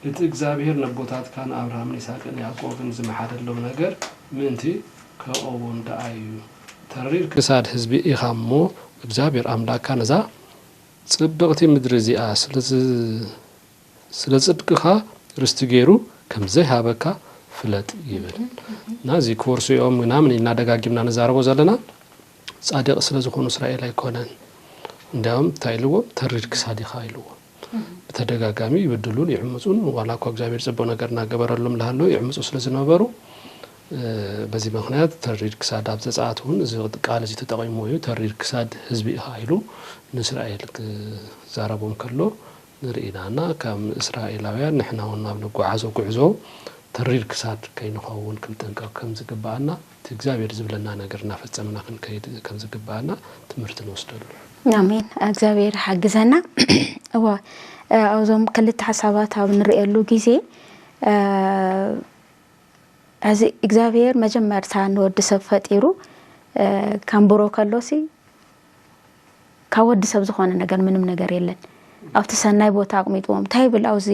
እቲ እግዚኣብሔር ነቦታትካ ንኣብርሃምን ይስሐቅን ያዕቆብን ዝመሓለሎም ነገር ምእንቲ ከእቀቦም ደኣ እዩ። ተሪር ክሳድ ህዝቢ ኢኻ እሞ እግዚኣብሔር ኣምላካ ነዛ ጽብቕቲ ምድሪ እዚኣ ስለ ዝ-፣ ስለ ጽድቅኻ ርስቲ ገይሩ ከም ዘይሃበካ ፍለጥ ይብል። እና እዚ ክወርሱ እዮም ምናምን ኢልና ደጋጊምና ንዛረቦ ዘለና ጻድቕ ስለ ዝኾኑ እስራኤል ኣይኮነን። እንዲያውም እንታይ ኢልዎም? ተሪር ክሳድ ኢኻ ኢልዎም። ብተደጋጋሚ ይብድሉን ይዕምጹን፣ ዋላ እኳ እግዚኣብሔር ጽቡቕ ነገር እናገበረሎም ልሃለዉ ይዕምጹ ስለ ዝነበሩ፣ በዚ ምኽንያት ተሪር ክሳድ ኣብ ዘጸኣት እውን እዚ ቃል እዚ ተጠቒምዎ እዩ። ተሪር ክሳድ ህዝቢ ኢኻ ኢሉ ንእስራኤል ክዛረቦም ከሎ ንርኢ ኢና እና ከም እስራኤላውያን ንሕና እውን ናብ ንጓዓዞ ጉዕዞ ተሪር ክሳድ ከይንኸውን ክንጥንቀቕ ከም ዝግብኣና እቲ እግዚኣብሔር ዝብለና ነገር እናፈጸምና ክንከይድ ከም ዝግብኣና ትምህርቲ ንወስደሉ። ኣሜን። እግዚኣብሔር ሓግዘና። እወ ኣብዞም ክልተ ሓሳባት ኣብ ንርእየሉ ግዜ እዚ እግዚኣብሔር መጀመርታ ንወዲ ሰብ ፈጢሩ ከንብሮ ከሎሲ ካብ ወዲ ሰብ ዝኾነ ነገር ምንም ነገር የለን። ኣብቲ ሰናይ ቦታ ኣቕሚጥዎም እንታይ ይብል ኣብዚ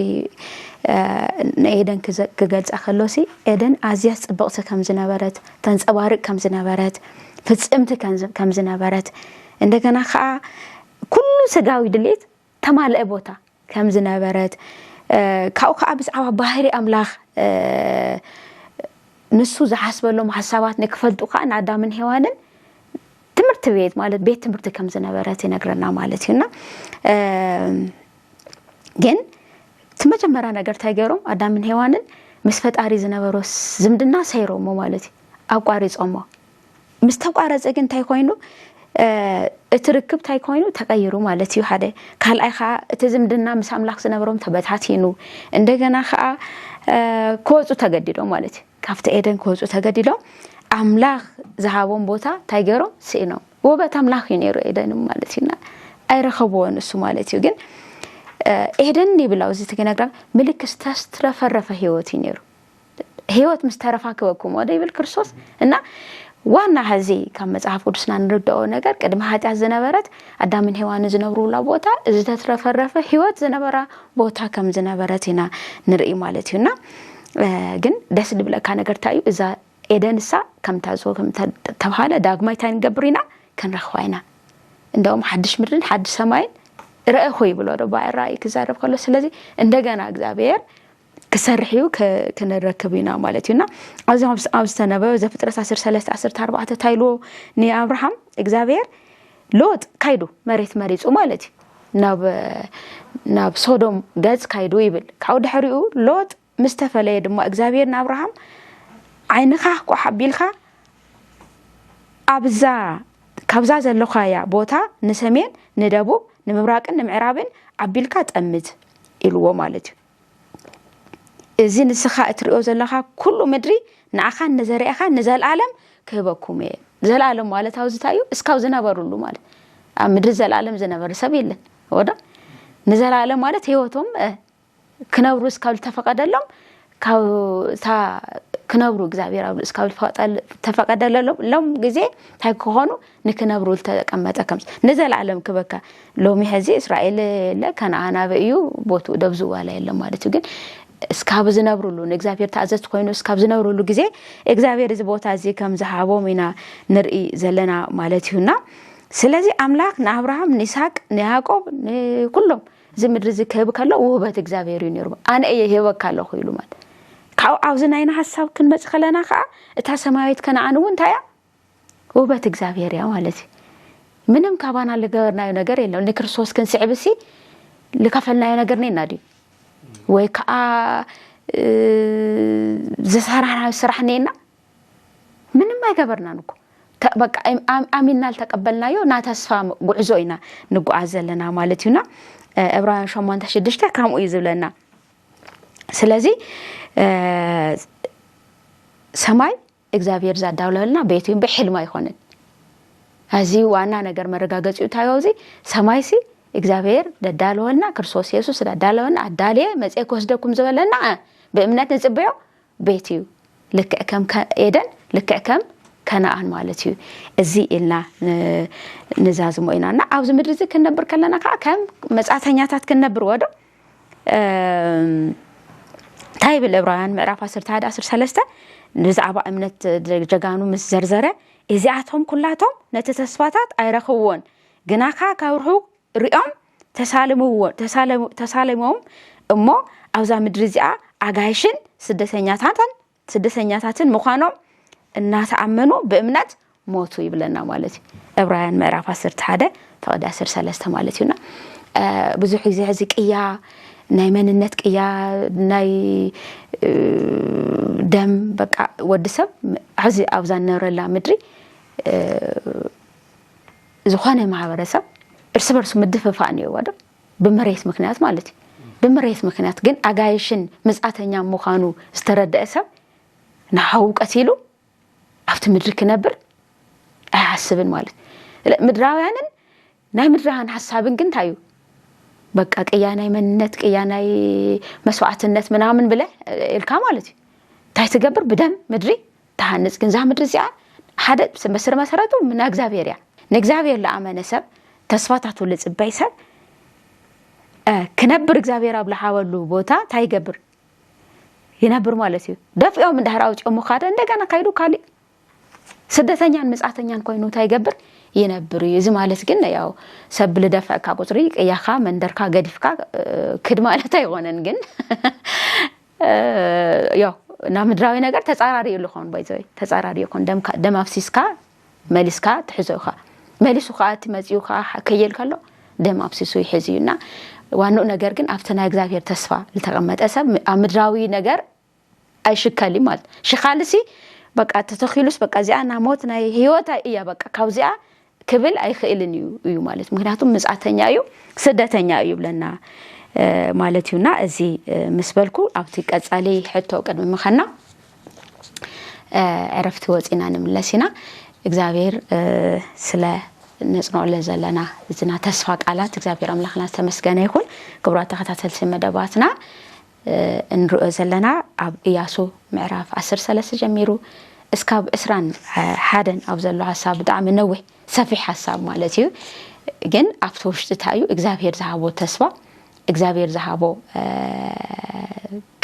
ንኤደን ክገልጻ ከሎሲ ኤደን ኣዝያ ጽብቕቲ ከም ዝነበረት ተንጸባርቅ ከም ዝነበረት ፍጽምቲ ከም ዝነበረት እንደገና ከዓ ኩሉ ስጋዊ ድሌት ተማልአ ቦታ ከም ዝነበረት ካብኡ ከዓ ብዛዕባ ባህሪ ኣምላኽ ንሱ ዝሓስበሎም ሓሳባት ንክፈልጡ ከዓ ንኣዳምን ሄዋንን ትምህርቲ ቤት ማለት ቤት ትምህርቲ ከም ዝነበረት ይነግረና ማለት እዩና ግን እቲ መጀመርያ ነገር እንታይ ገይሮም ኣዳምን ሄዋንን ምስ ፈጣሪ ዝነበሮ ዝምድና ሰይሮሞ ማለት እዩ ኣቋሪፆሞ ምስ ተቋረፀ ግን እንታይ ኮይኑ እቲ ርክብ እንታይ ኮይኑ ተቀይሩ ማለት እዩ ሓደ ካልኣይ ከዓ እቲ ዝምድና ምስ ኣምላኽ ዝነበሮም ተበታቲኑ እንደገና ከዓ ክወፁ ተገዲዶም ማለት እዩ ካብቲ ኤደን ክወፁ ተገዲዶም ኣምላኽ ዝሃቦም ቦታ እንታይ ገይሮም ስኢኖም ውበት ኣምላኽ እዩ ነይሩ ኤደን ማለት እዩና ኣይረኸብዎን እሱ ማለት እዩ ግን ኤደን ይብላው እዚ ትገነግራ ምልክት ዝተረፈረፈ ህይወት እዩ ነይሩ ህይወት ምስ ተረፋ ክበኩም ወደ ይብል ክርስቶስ እና ዋና ሀዚ ካብ መጽሓፍ ቅዱስና ንርድኦ ነገር ቅድሚ ሓጢኣት ዝነበረት ኣዳምን ሄዋንን ዝነብሩላ ቦታ ዝተትረፈረፈ ህይወት ዝነበራ ቦታ ከም ዝነበረት ኢና ንርኢ ማለት እዩና ግን ደስ ዝብለካ ነገር እንታይ እዩ እዛ ኤደንሳ ከምታ ዝወ ተባሃለ ዳግማይ እንታይ ንገብር ኢና ክንረኽባ ኢና እንደውም ሓድሽ ምድርን ሓድሽ ሰማይን ረእኹ ይብሎ ዶ ባዕራይ ክዛረብ ከሎ ስለዚ እንደገና እግዚኣብሔር ክሰርሕ እዩ ክንረክብ ኢና ማለት እዩና ኣብዚ ኣብ ዝተነበበ ዘፍጥረት 13 14 ታይልዎ ንኣብርሃም እግዚኣብሔር ሎጥ ካይዱ መሬት መሪፁ ማለት እዩ ናብ ናብ ሶዶም ገጽ ካይዱ ይብል ካብኡ ድሕሪኡ ሎጥ ምስ ተፈለየ ድማ እግዚኣብሔር ንኣብርሃም ዓይንኻ ቋሕ ኣቢልካ ኣብዛ ካብዛ ዘለኻያ ቦታ ንሰሜን ንደቡብ ንምብራቅን ንምዕራብን ኣቢልካ ጠምት ኢልዎ ማለት እዩ እዚ ንስኻ እትሪኦ ዘለኻ ኩሉ ምድሪ ንኣኻን ንዘርኣኻን ንዘለኣለም ክህበኩም እየ ዘላለም ማለት ኣብዚ እንታይ እዩ እስካብ ዝነበሩሉ ማለት ኣብ ምድሪ ዘላለም ዝነበረ ሰብ የለን ወዶ ንዘላለም ማለት ህይወቶም ክነብሩ እስካብ ዝተፈቀደሎም ካብ እታ ክነብሩ እግዚኣብሔር ኣብ እስካብ ዝተፈቀደሎም ሎም ግዜ እንታይ ክኾኑ ንክነብሩ ዝተቀመጠ ከም ንዘላለም ክበካ ሎሚ ሕዚ እስራኤል ለ ከነኣን ኣበይ እዩ ቦትኡ ደብዝዋላ የለን ማለት እዩ ግን እስካብ ዝነብሩሉ ንእግዚኣብሔር ተኣዘዝቲ ኮይኑ እስካብ ዝነብሩሉ ግዜ እግዚኣብሔር እዚ ቦታ እዚ ከም ዝሃቦም ኢና ንርኢ ዘለና ማለት እዩና ስለዚ ኣምላኽ ንኣብርሃም ንይስሐቅ ንያዕቆብ ንኩሎም እዚ ምድሪ እዚ ክህብ ከሎ ውህበት እግዚኣብሔር እዩ ነይሩ ኣነ እየ ይህበካ ኣለኹ ኢሉ ማለት ካብኡ ኣብዚ ናይና ሓሳብ ክንመፅ ከለና ከዓ እታ ሰማያዊት ከነኣን እውን እንታይ እያ ውህበት እግዚኣብሔር እያ ማለት እዩ ምንም ካባና ልገበርናዮ ነገር የለም ንክርስቶስ ክንስዕብ ሲ ልከፈልናዮ ነገር ነና ድዩ ወይ ከዓ ዝሰራሕናዮ ስራሕ ነና ምንም ኣይገበርናን እኮ በቃ ኣሚንና ልተቀበልናዮ ናተስፋ ጉዕዞ ኢና ንጓዓዝ ዘለና ማለት እዩና ዕብራውያን ሸሞንተ ሽዱሽተ ከምኡ እዩ ዝብለና ስለዚ ሰማይ እግዚኣብሔር ዘዳለወልና ቤት እዩ እምበር ሕልሚ ኣይኮነን። እዚ ዋና ነገር መረጋገጺኡ እንታይ እዩ? እዚ ሰማይሲ እግዚኣብሔር ዘዳለወልና ክርስቶስ የሱስ ዘዳለወልና ኣዳልየ መጽኤ ክወስደኩም ዝበለና ብእምነት ንጽበዮ ቤት እዩ። ልክዕ ከም ኤደን ልክዕ ከም ከነኣን ማለት እዩ። እዚ ኢልና ንዛዝሞ ኢና እና ኣብዚ ምድሪ እዚ ክንነብር ከለና ከዓ ከም መጻእተኛታት ክንነብር ወዶ እንታይ ይብል ዕብራውያን ምዕራፍ ዓሰርተ ሓደ ዓሰርተ ሰለስተ ብዛዕባ እምነት ጀጋኑ ምስ ዘርዘረ እዚኣቶም ኩላቶም ነቲ ተስፋታት ኣይረኽብዎን ግናኻ ካብ ርሑቕ ሪኦም ተሳልምዎ ተሳለሙ- ተሳለሞም እሞ ኣብዛ ምድሪ እዚኣ ኣጋይሽን ስደተኛታትን ስደተኛታትን ምዃኖም እናተኣመኑ ብእምነት ሞቱ ይብለና ማለት እዩ። ዕብራውያን ምዕራፍ ዓሰርተ ሓደ ፍቕዲ ዓሰርተ ሰለስተ ማለት እዩና ብዙሕ ግዜ ሕዚ ቅያ ናይ መንነት ቅያ ናይ ደም በቃ ወዲ ሰብ ሕዚ ኣብዛ ንነብረላ ምድሪ ዝኾነ ማህበረሰብ እርስ በርሱ ምድፍፋእ እኒኦዎ ዶ ብመሬት ምክንያት ማለት እዩ። ብመሬት ምክንያት ግን ኣጋይሽን ምጻተኛ ምዃኑ ዝተረደአ ሰብ ንሓዉ ቀቲሉ ኣብቲ ምድሪ ክነብር ኣይሓስብን ማለት እዩ። ምድራውያንን ናይ ምድራውያን ሓሳብን ግን እንታይ እዩ? በቃ ቅያ ናይ መንነት ቅያ ናይ መስዋዕትነት ምናምን ብለ ኢልካ ማለት እዩ። እንታይ ትገብር? ብደም ምድሪ ትሃንጽ። ግን እዛ ምድሪ እዚኣ ሓደ መስር መሰረቱ ምና እግዚኣብሔር እያ። ንእግዚኣብሔር ለኣመነ ሰብ ተስፋታቱ ልጽበይ ሰብ ክነብር እግዚኣብሔር ኣብ ለሓበሉ ቦታ እንታይ ይገብር? ይነብር ማለት እዩ። ደፊኦም እንድሕር ኣውፂኦም ምኻደ እንደገና ካይዱ ካሊእ ስደተኛን ምጻተኛን ኮይኑ እንታይ ይገብር? ይነብር እዩ። እዚ ማለት ግን ያው ሰብ ልደፍዕካ ቁፅሪ ቅያኻ መንደርካ ገዲፍካ ክድ ማለት ኣይኾነን። ግን ያው ናብ ምድራዊ ነገር ተጻራሪ እዩ ልኾን ባይዘይ ተጻራሪ ይኾን ደም ኣፍሲስካ መሊስካ ትሕዞ ኢኻ። መሊሱ ከዓ እቲ መፂኡ ከዓ ከየል ከሎ ደም ኣፍሲሱ ይሕዝ እዩ እና ዋንኡ ነገር ግን ኣብቲ ናይ እግዚኣብሔር ተስፋ ዝተቐመጠ ሰብ ኣብ ምድራዊ ነገር ኣይሽከል ማለት ሽኻልሲ በቃ ተተኺሉስ በቃ እዚኣ ና ሞት ናይ ህይወት እያ በቃ ካብዚኣ ክብል ኣይኽእልን እዩ እዩ ማለት ምክንያቱም ምጻተኛ እዩ ስደተኛ እዩ ይብለና ማለት እዩና እዚ ምስ በልኩ ኣብቲ ቀጻሊ ሕቶ ቅድሚ ምኸና ዕረፍቲ ወፂና ንምለስ ኢና እግዚኣብሔር ስለ ነፅንዖለ ዘለና እዚና ተስፋ ቃላት እግዚኣብሔር ኣምላኽና ዝተመስገነ ይኹን ክቡራት ተኸታተልቲ መደባትና እንሪኦ ዘለና ኣብ እያሱ ምዕራፍ ዓሰርተ ሰለስተ ጀሚሩ እስካብ ዕስራን ሓደን ኣብ ዘሎ ሓሳብ ብጣዕሚ ነዊሕ ሰፊሕ ሓሳብ ማለት እዩ ግን ኣብቲ ውሽጢ እንታይ እዩ እግዚኣብሔር ዝሃቦ ተስፋ እግዚኣብሔር ዝሃቦ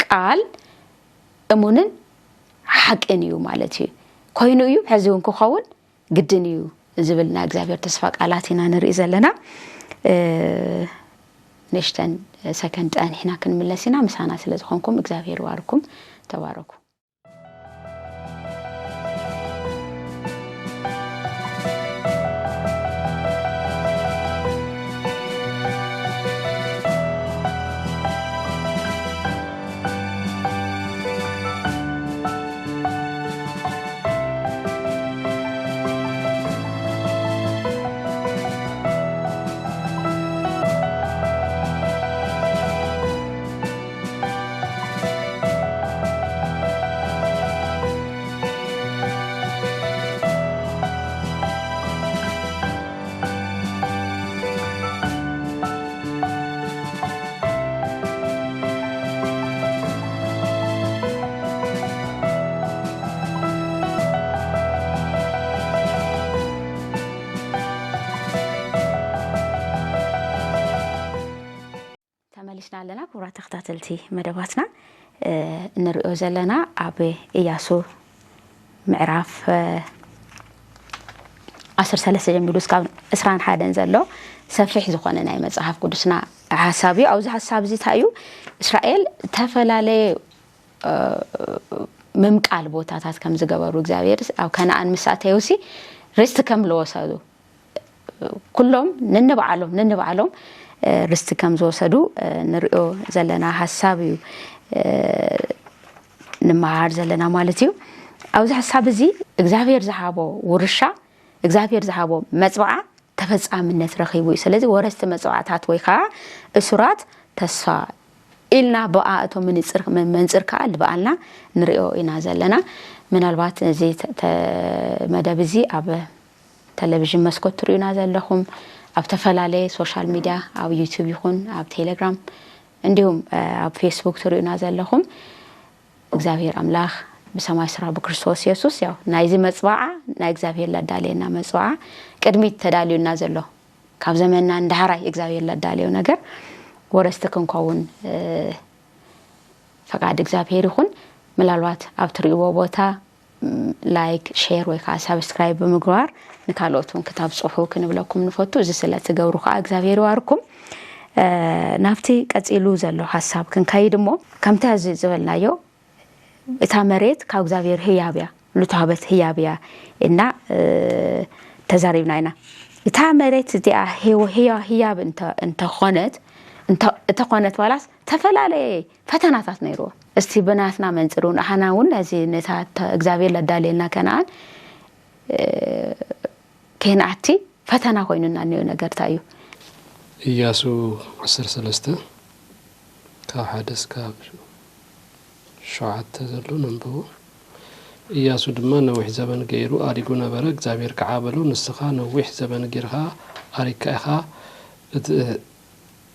ቃል እሙንን ሓቅን እዩ ማለት እዩ ኮይኑ እዩ ሕዚ እውን ክኸውን ግድን እዩ ዝብል ናይ እግዚኣብሔር ተስፋ ቃላት ኢና ንርኢ ዘለና ንሽተን ሰከንድ ጸኒሕና ክንምለስ ኢና ምሳና ስለ ዝኾንኩም እግዚኣብሔር ይባርኩም ተባረኩ ተመሊስና ኣለና ክቡራት ተኸታተልቲ መደባትና እንሪኦ ዘለና ኣብ እያሱ ምዕራፍ ዓሰርተ ሰለስተ ጀሚሩ እስካብ ዕስራን ሓደን ዘሎ ሰፊሕ ዝኾነ ናይ መፅሓፍ ቅዱስና ሓሳብ እዩ ኣብዚ ሓሳብ እዚ እንታይ እዩ እስራኤል ዝተፈላለየ ምምቃል ቦታታት ከም ዝገበሩ እግዚኣብሔር ኣብ ከነኣን ምስ ኣተዩሲ ርስቲ ከም ዝወሰዱ ኩሎም ነንባዕሎም ነንባዕሎም ርስቲ ከም ዝወሰዱ ንሪኦ ዘለና ሓሳብ እዩ ንመሃር ዘለና ማለት እዩ ኣብዚ ሓሳብ እዚ እግዚኣብሔር ዝሃቦ ውርሻ እግዚኣብሔር ዝሃቦ መፅባዓ ተፈፃምነት ረኺቡ እዩ ስለዚ ወረስቲ መፅባዕታት ወይ ከዓ እሱራት ተስፋ ኢልና ብኣ እቶም ምንፅር መንፅር ከዓ ልበኣልና ንሪኦ ኢና ዘለና ምናልባት እዚ መደብ እዚ ኣብ ቴሌቪዥን መስኮት ትሪኡና ዘለኹም ኣብ ተፈላለየ ሶሻል ሚድያ ኣብ ዩቱብ ይኹን ኣብ ቴሌግራም እንዲሁም ኣብ ፌስቡክ ትሪኡና ዘለኹም እግዚኣብሔር ኣምላኽ ብሰማይ ስራ ብክርስቶስ የሱስ ያው ናይዚ መፅባዓ ናይ እግዚኣብሔር ለዳለየና መፅባዓ ቅድሚት ተዳልዩና ዘሎ ካብ ዘመንና እንዳሃራይ እግዚኣብሔር ለዳለዮ ነገር ወረስቲ ክንከውን ፈቃድ እግዚኣብሔር ይኹን ምናልባት ኣብ ትርእይዎ ቦታ ላይክ ሼር ወይ ከዓ ሳብስክራይብ ብምግባር ንካልኦት እውን ክታብፅሑ ክንብለኩም ንፈቱ እዚ ስለ ትገብሩ ከዓ እግዚኣብሔር ይባርኩም ናብቲ ቀፂሉ ዘሎ ሓሳብ ክንከይድ እሞ ከምቲ ሕዚ ዝበልናዮ እታ መሬት ካብ እግዚኣብሔር ህያብ እያ ልተዋህበት ህያብ እያ እና ተዛሪብና ኢና እታ መሬት እዚኣ ህያብ እንተኾነት እንተኾነት ዋላስ ዝተፈላለየ ፈተናታት ነይርዎ እስቲ ብናትና መንጽር እውን ኣሃና እውን ነዚ ነታ ተ-፣ እግዚኣብሔር ለዳልየልና ከነኣን፣ እ፣ ከይንኣቲ ፈተና ኮይኑና እኒኦ ነገር እንታይ እዩ? ኢያሱ ዓሰርተ ሰለስተ ካብ ሓደ እስካብ ሸውዓተ ዘሎ ነንብቦ። ኢያሱ ድማ ነዊሕ ዘበን ገይሩ ኣሪጉ ነበረ። እግዚኣብሔር ከዓ በሎ፣ "ንስኻ ነዊሕ ዘበን ጌርካ ኣሪግካ ኢኻ፣ እቲ፣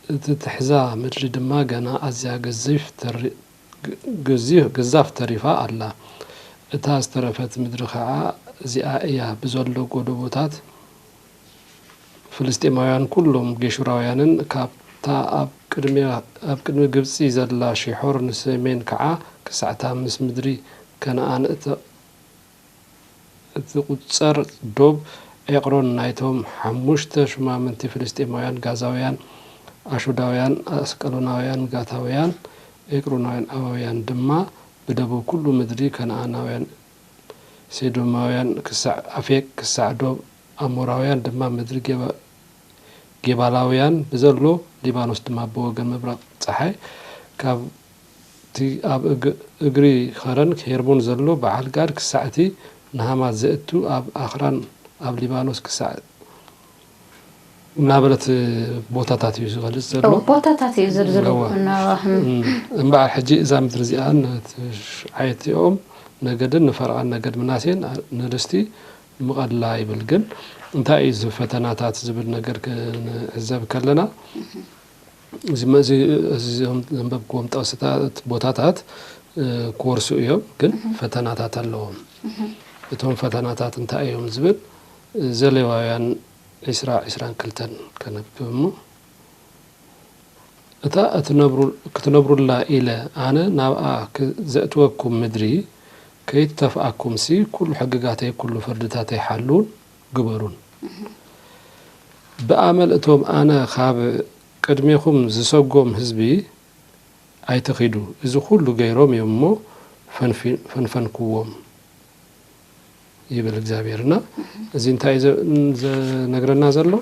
እቲ ትሕዛ ምድሪ ድማ ገና ኣዝያ ገዚፍ ተሪ-፣ ግ-፣ ገዚፍ፣ ገዛፍ ተሪፋ ኣላ። እታ ዝተረፈት ምድሪ ከዓ እዚኣ እያ፣ ብዘሎ ጎደቦታት ፍልስጤማውያን፣ ኩሎም ጌሹራውያንን፣ ካብታ ኣብ ቅድሚ፣ ኣብ ቅድሚ ግብጺ ዘላ ሺሖር ንሰሜን ከዓ ክሳዕታ ምስ ምድሪ ከነኣን እተ-፣ እትቁጸር ዶብ ኤቅሮን፣ ናይቶም ሓሙሽተ ሹማምንቲ ፍልስጤማውያን፣ ጋዛውያን፣ ኣሹዳውያን፣ ኣስቀሎናውያን፣ ጋታውያን፣ ኤቅሮናውያን፣ ኣዋውያን ድማ ብደቡብ ኩሉ ምድሪ ከነኣናውያን፣ ሴዶማውያን ክሳዕ ኣፌቅ፣ ክሳዕ ዶብ ኣሞራውያን ድማ ምድሪ ጌባ-፣ ጌባላውያን ብዘሎ ሊባኖስ ድማ ብወገን ምብራቕ ጸሓይ ካብቲ ኣብ እግ-፣ እግሪ ኸረን ሄርሞን ዘሎ በዓል ጋድ ክሳዕ እቲ ንሃማት ዘእቱ ኣብ ኣኽራን ኣብ ሊባኖስ ክሳዕ እናበለት ቦታታት እዩ ዝገልጽ ዘሎ። ኦ፣ ቦታታት እዩ ዝርዝሩ እወ። እና፣ እም። እም፣ እምበኣር ሕጂ እዛ ምድሪ እዚኣ ነቲ ዓይቲኦም ነገድን ንፈርዖን ነገድ ምናሴን ንርስቲ ምቐላ ይብል። ግን እንታይ እዩ እዚ ፈተናታት ዝብል ነገር ክንዕዘብ ከለና፣ እዚ መ-፣ እዚ፣ እዚ ዘንበብክዎም ጥቕስታት፣ ቦታታት፣ እ፣ ክወርሱ እዮም፣ ግን እህ። ፈተናታት ኣለዎም። እህ። እቶም ፈተናታት እንታይ እዮም ዝብል፣ እ፣ ዘሌዋውያን ዒስራ፣ ዒስራን ክልተን ከነብብ እሞ፣ እታ እትነብሩ-፣ ክትነብሩላ ኢለ ኣነ ናብኣ ክ-፣ ዘእትወኩም ምድሪ ከይትተፍኣኩምሲ፣ ኩሉ ሕግጋተይ፣ ኩሉ ፍርድታተይ ሓሉን ግበሩን። እህ። ብኣመል እቶም ኣነ ካብ ቅድሜኹም ዝሰጎም ህዝቢ ኣይትኺዱ። እዚ ኩሉ ገይሮም እዮም እሞ ፈንፊ-፣ ፈንፈንክዎም ይብል እግዚኣብሔር። እና እዚ እንታይ እዩ ዘ-፣ ዘነግረና ዘሎ?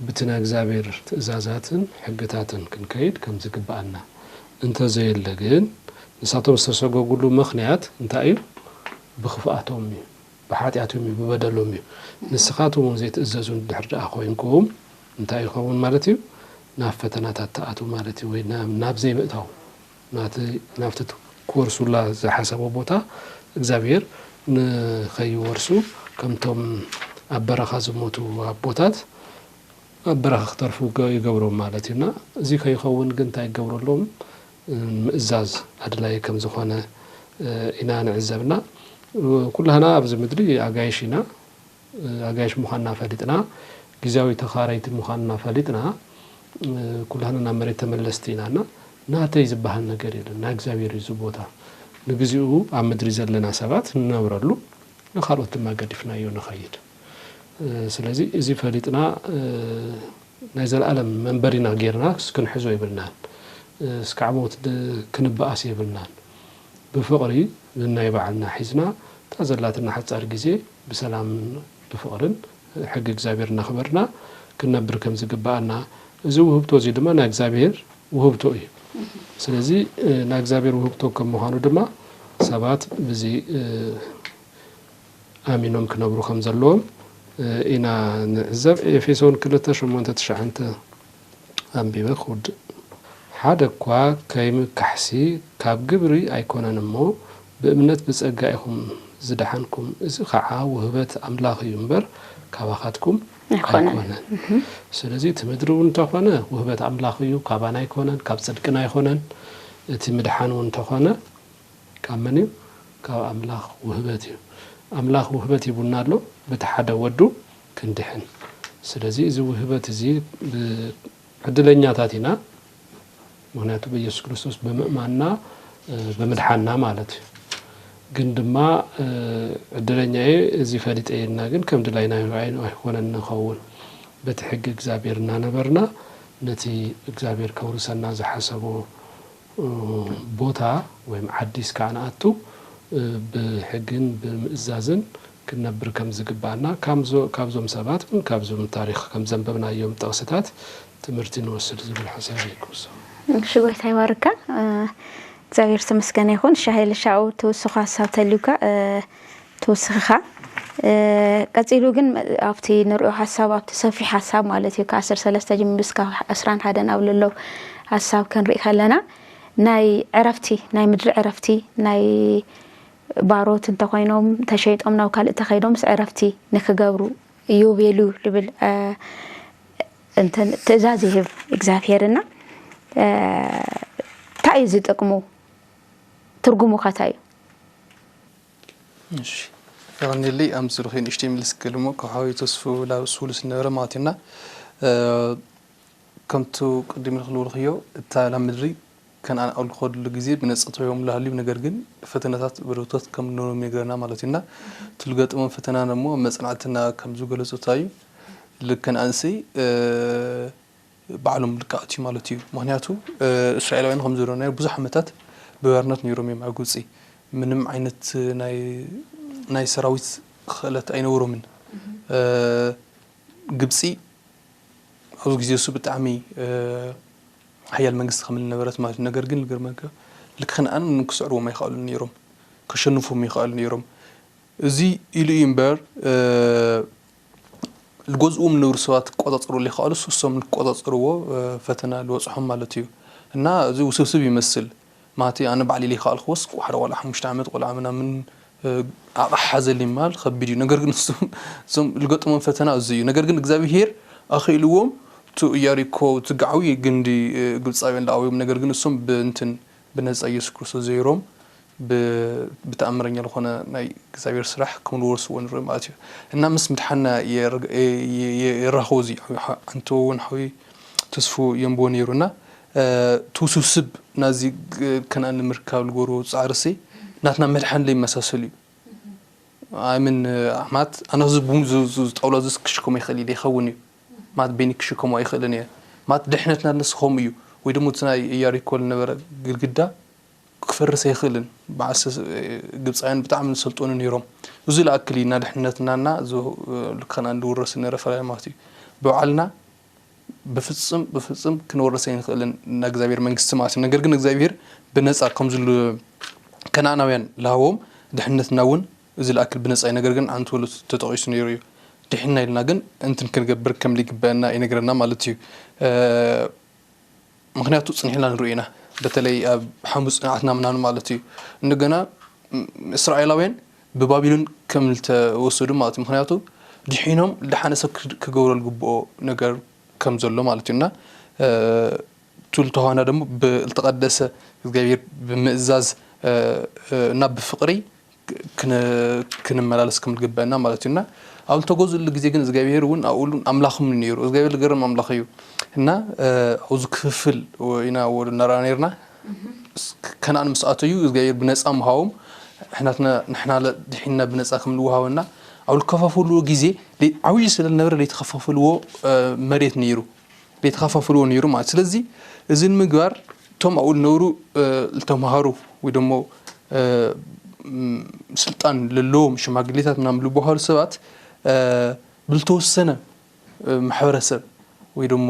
ብቲ ናይ እግዚኣብሔር ትእዛዛትን ሕግታትን ክንከይድ ከም ዝግብኣና። እንተዘየለ ግን ንሳቶም ዝተሰጎጉሉ ምኽንያት እንታይ እዩ? ብኽፍኣቶም እዩ። ብሓጢኣቶም እዩ፣ ብበደሎም እዩ። ንስኻትኩም እውን ዘይትእዘዙ እንድሕር ደኣ ኮይንኩም እንታይ ይኸውን ማለት እዩ? ናብ ፈተናታት ትኣትዉ ማለት እዩ፣ ወይ ናብ፣ ናብ ዘይምእታው፣ ናቲ፣ ናብቲ ትወርሱላ ዝሓሰቦ ቦታ እግዚኣብሔር ንኸይወርሱ ከምቶም ኣብ በረኻ ዝሞቱ ኣቦታት ኣብ በረኻ ክተርፉ ገ-፣ ይገብሮም ማለት እዩ። እና እዚ ከይኸውን ግን እንታይ ይገብረሎም? ምእዛዝ ኣድላዪ ከም ዝኾነ፣ እ፣ ኢና ንዕዘብና። ኩላህና ኣብዚ ምድሪ ኣጋይሽ ኢና። እ፣ ኣጋይሽ ምዃንና ፈሊጥና፣ ግዝያዊ ተኻረይቲ ምዃንና ፈሊጥና፣ እ፣ ኩላህና ናብ መሬት ተመለስቲ ኢና። እና ናተይ ዝበሃል ነገር የለን። ናይ እግዚኣብሔር እዩ እዚ ቦታ። ንግዚኡ ኣብ ምድሪ ዘለና ሰባት ንነብረሉ፣ ንኻልኦት ድማ ገዲፍናዮ ንኸይድ። እ፣ ስለዚ እዚ ፈሊጥና፣ እ፣ ናይ ዘለኣለም መንበሪና ጌርና ክንሕዞ የብልናን። እ፣ እስካዕ ሞት ድ-፣ ክንበኣስ የብልናን። ብፍቕሪ ንናይ ባዕልና ሒዝና፣ እታ ዘላትና ሓጻር ግዜ ብሰላምን ብፍቕርን ሕጊ እግዚኣብሔር እናኽበርና ክንነብር ከም ዝግብኣና፣ እዚ ውህብቶ እዚ ድማ ናይ እግዚኣብሔር ውህብቶ እዩ። ስለዚ፣ እ፣ ናይ እግዚኣብሔር ውህብቶ ከም ምዃኑ ድማ ሰባት ብዚ፣ እ፣ ኣሚኖም ክነብሩ ከም ዘለዎም፣ እ፣ ኢና ንዕዘብ። ኤፌሶን ክልተ ሸሞንተ ትሽዓተ ኣንቢበ ክውድእ። ሓደ እኳ ከይምካሕሲ ካብ ግብሪ ኣይኮነን እሞ፣ ብእምነት ብጸጋ ኢኹም ዝደሓንኩም፣ እዚ ኸዓ ውህበት ኣምላኽ እዩ እምበር፣ ካባኻትኩም ኣይኮነን። ኣይኮነን። እህ። ስለዚ እቲ ምድሪ እውን እንተኾነ ውህበት ኣምላኽ እዩ፣ ካባና ኣይኮነን፣ ካብ ጽድቅና ኣይኮነን። እቲ ምድሓን እውን እንተኾነ ካብ መን እዩ? ካብ ኣምላኽ ውህበት እዩ። ኣምላኽ ውህበት ሂቡና ኣሎ፣ በቲ ሓደ ወዱ ክንድሕን። ስለዚ እዚ ውህበት እዚ ብ-፣ ዕድለኛታት ኢና። ምኽንያቱ ብኢየሱስ ክርስቶስ ብምእማንና፣ እ፣ ብምድሓንና ማለት እዩ። ግን ድማ፣ እ፣ ዕድለኛ እየ፣ እዚ ፈሊጠ እየ ኢልና ግን ከም ድላይና ኣይ-፣ ኣይኮነን ንኸውን። በቲ ሕጊ እግዚኣብሔር እናነበርና ነቲ እግዚኣብሔር ከውርሰና ዝሓሰቦ፣ እ፣ ቦታ ወይም ዓዲ እስካዕ ንኣቱ፣ እ፣ ብሕግን ብምእዛዝን ክንነብር ከም ዝግባኣና፣ ካብዞ-፣ ካብዞም ሰባት እውን ካብዞም ታሪኽ ከም ዘንበብናዮም ጥቕስታት ትምህርቲ ንወስድ ዝብል ሓሳብ እዩ ክውስኽ። እሺ፣ ጎይታ ይባርካ። እ፣ እግዚኣብሔር ዝተመስገነ ይኹን። እሺ፣ ሃይለ ሻው ትውስኹ ሀሳብ ተልዩካ፣ እ፣ ትውስኽኻ። እ፣ ቀጺሉ ግን ኣብቲ ንሪኦ ሀሳብ፣ ኣብቲ ሰፊሕ ሀሳብ ማለት እዩ፣ ከዓሰርተ ሰለስተ ጀሚሩ እስካብ ዕስራን ሓደን ኣብ ለለው ሀሳብ ክንርኢ ከለና፣ ናይ ዕረፍቲ፣ ናይ ምድሪ ዕረፍቲ፣ ናይ ባሮት እንተኾይኖም ተሸይጦም ናብ ካልእ ተኸይዶምስ ዕረፍቲ ንክገብሩ ዮቤሉ ልብል፣ እ፣ እንትን ትእዛዝ ይህብ እግዚኣብሄርና። እ፣ እንታይ እዩ እዚ ጥቅሙ? ትርጉሙ ከ እንታይ እዩ? እሺ፣ የቐንየለይ። ኣምስሉ ኸይን እሽተይ ምልስ ክልሞ ካብ ሓወይ ተስፉ ላብ ስውሉ ስነበረ ማለት እዩና። እ፣ ከምቱ ቅድም ኢልክልዎ ልኽዮ፣ እታ ላብ ምድሪ ከነኣን ኣብ ልኸድሉ ግዜ ብነጻ ተዋሂቦም ልሃልዩ፣ ነገር ግን ፈተነታት በረከታት ከም ልነበሮም ይነግረና ማለት እዩና። እቲ ልገጥሞም ፈተና ደሞ መጽናዕትና ከም ዝገለጹ እዩ። ልክ ከነኣንሲ፣ እ፣ ባዕሎም ልክኣት እዩ ማለት እዩ። ምክንያቱ፣ እ፣ እስራኤላውያን ከም ዝረናዮ ብዙሕ ዓመታት ብባርነት ነይሮም እዮም ኣብ ግብጺ። ምንም ዓይነት ናይ፣ ናይ ሰራዊት ክእለት ኣይነበሮምን። እ፣ ግብጺ ኣብዚ ግዜ እሱ ብጣዕሚ፣ እ፣ ሓያል መንግስቲ ከም ዝነበረት ማለት እዩ። ነገር ግን ዝገርመካ ልክ ከነኣን ምንም ክስዕርዎም ኣይኸኣሉን ነይሮም። ከሸንፎም ይኸኣሉ ነይሮም። እዚ ኢሉ እዩ እምበር፣ እ፣ ልገዝእዎም ንነብሩ ሰባት ክቆጻጸሩ ዘይከኣሉስ እሶም ንክቆጻጸርዎ፣ እ፣ ፈተና ልበጽሖም ማለት እዩ። እና እዚ ውስብስብ ይመስል። ማለተይ ኣነ ባዕለይ ዘይከኣልክዎስ ሓደ ቆልዓ ሓሙሽተ ዓመት ቆልዓ ምናምን፣ እ፣ ኣቕሓ ሓዘለይ ምባል ከቢድ እዩ። ነገር ግን እሶም፣ እሶም ልገጥሞም ፈተና እዚ እዩ። ነገር ግን እግዚኣብሄር ኣኽኢልዎም እቲ ኢያሪኮ እቲ ዓብዪ ግንዲ፣ እ፣ ግብጻውያን ልኣውዮም። ነገር ግን እሶም ብእንትን ብነጻ ኢየሱስ ክርስቶስ ዘይሮም ብ-፣ ብተኣምረኛ ዝኾነ ናይ እግዚኣብሔር ስራሕ ከም ዝወርስዎ ንርኢ ማለት እዩ። እና ምስ ምድሓና የር-፣ የ-፣ የ-፣ የራኸቡ እዚ ሓ-፣ ሓ-፣ ኣንተ እውን ሓዊ ተስፉ የንብቦ ነይሩ። እና፣ እ፣ እቲ ውስብስብ ናዚ ግ-፣ ከነኣን ንምርካብ ዝገበርዎ ጻዕርሲ ናትና መድሓን ለይመሳሰል እዩ። ኣይምን ኣሕማት ኣነ እዚ ቡም ዝ-፣ ዝ-፣ ዝጣውላ ዝስ ክሽከሞ ይኽእል እዩ፣ ይኸውን እዩ። ማት ቤኒ ክሽከሞ ኣይኽእልን እየ። ማት ድሕነትና ንስ ከምኡ እዩ። ወይ ደሞ እቲ ናይ ኢያሪኮ ዝነበረ ግድግዳ ክፈርስ ኣይኽእልን። ብዓሰ-፣ ግብፃውያን ብጣዕሚ ዝሰልጠኑ ነይሮም። እዚ ልኣክል እዩ፣ እና ድሕነትናና ዝ-፣ ልከና እንድውረስ ነረ ፈላይ ማለት እዩ። ብባዕልና ብፍፅም፣ ብፍፅም ክንወርስ ኣይንኽእልን፣ ናይ እግዚኣብሔር መንግስቲ ማለት እዩ። ነገር ግን እግዚኣብሔር ብነፃ ከምዚ ሉ-፣ ከነኣናውያን ልሃቦም ድሕነትና እውን እዚ ልኣክል ብነፃ እዩ። ነገር ግን ኣንትወሉ ተጠቒሱ ነይሩ እዩ። ድሕና ኢልና ግን እንትን ክንገብር ከም ልግበአና ይነግረና ማለት እዩ። እ፣ ምክንያቱ ጽኒሕና ንርኢ ኢና። በተለይ ኣብ ሓሙስ ጽንዓትና ምናምን ማለት እዩ። እንደገና ም-፣ እስራኤላውያን ብባቢሎን ከም ልተወሰዱ ማለት እዩ። ምክንያቱ ድሒኖም ልሓነ ሰብ ክድ-፣ ክገብሮ ልግብኦ ነገር ከም ዘሎ ማለት እዩ። እና፣ እ፣ እቱ ልተዋህና ደሞ ብ-፣ ልተቐደሰ እግዚኣብሔር ብምእዛዝ፣ እ፣ እ፣ እና ብፍቕሪ ክ-፣ ክን-፣ ክንመላለስ ከም ልግበአና ማለት እዩ። እና ኣብ ልተገዝእሉ ግዜ ግን እግዚኣብሔር እውን ኣብኡ እውን ኣምላኽም እዩ ነይሩ። እግዚኣብሔር ልገርም ኣምላኽ እዩ። እና፣ እ፣ ኣብዚ ክፍፍል ወ-፣ ኢና ወ-፣ እናረኣና ነይርና። ስ-፣ ከነኣን ምስ ኣተዩ እግዚኣብሔር ብነፃ ምሃቦም፣ ንሕናትና፣ ንሕና ለ-፣ ድሒንና ብነፃ ከም ልወሃበና፣ ኣብ ልከፋፈልዎ ግዜ ለይ-፣ ዓብዪ ስለ ልነበረ ለይተኸፋፈልዎ፣ እ፣ መሬት ነይሩ። ለይተኸፋፈልዎ ነይሩ ማለት። ስለዚ እዚ ንምግባር እቶም ኣብኡ ልነብሩ፣ እ፣ ልተምሃሩ ወይ ደሞ፣ እ፣ ም-፣ ስልጣን ለለዎም ሽማግሌታት ምናምን ልበሃሉ ሰባት፣ እ፣ ብልተወሰነ፣ እ፣ ማሕበረሰብ ወይ ደሞ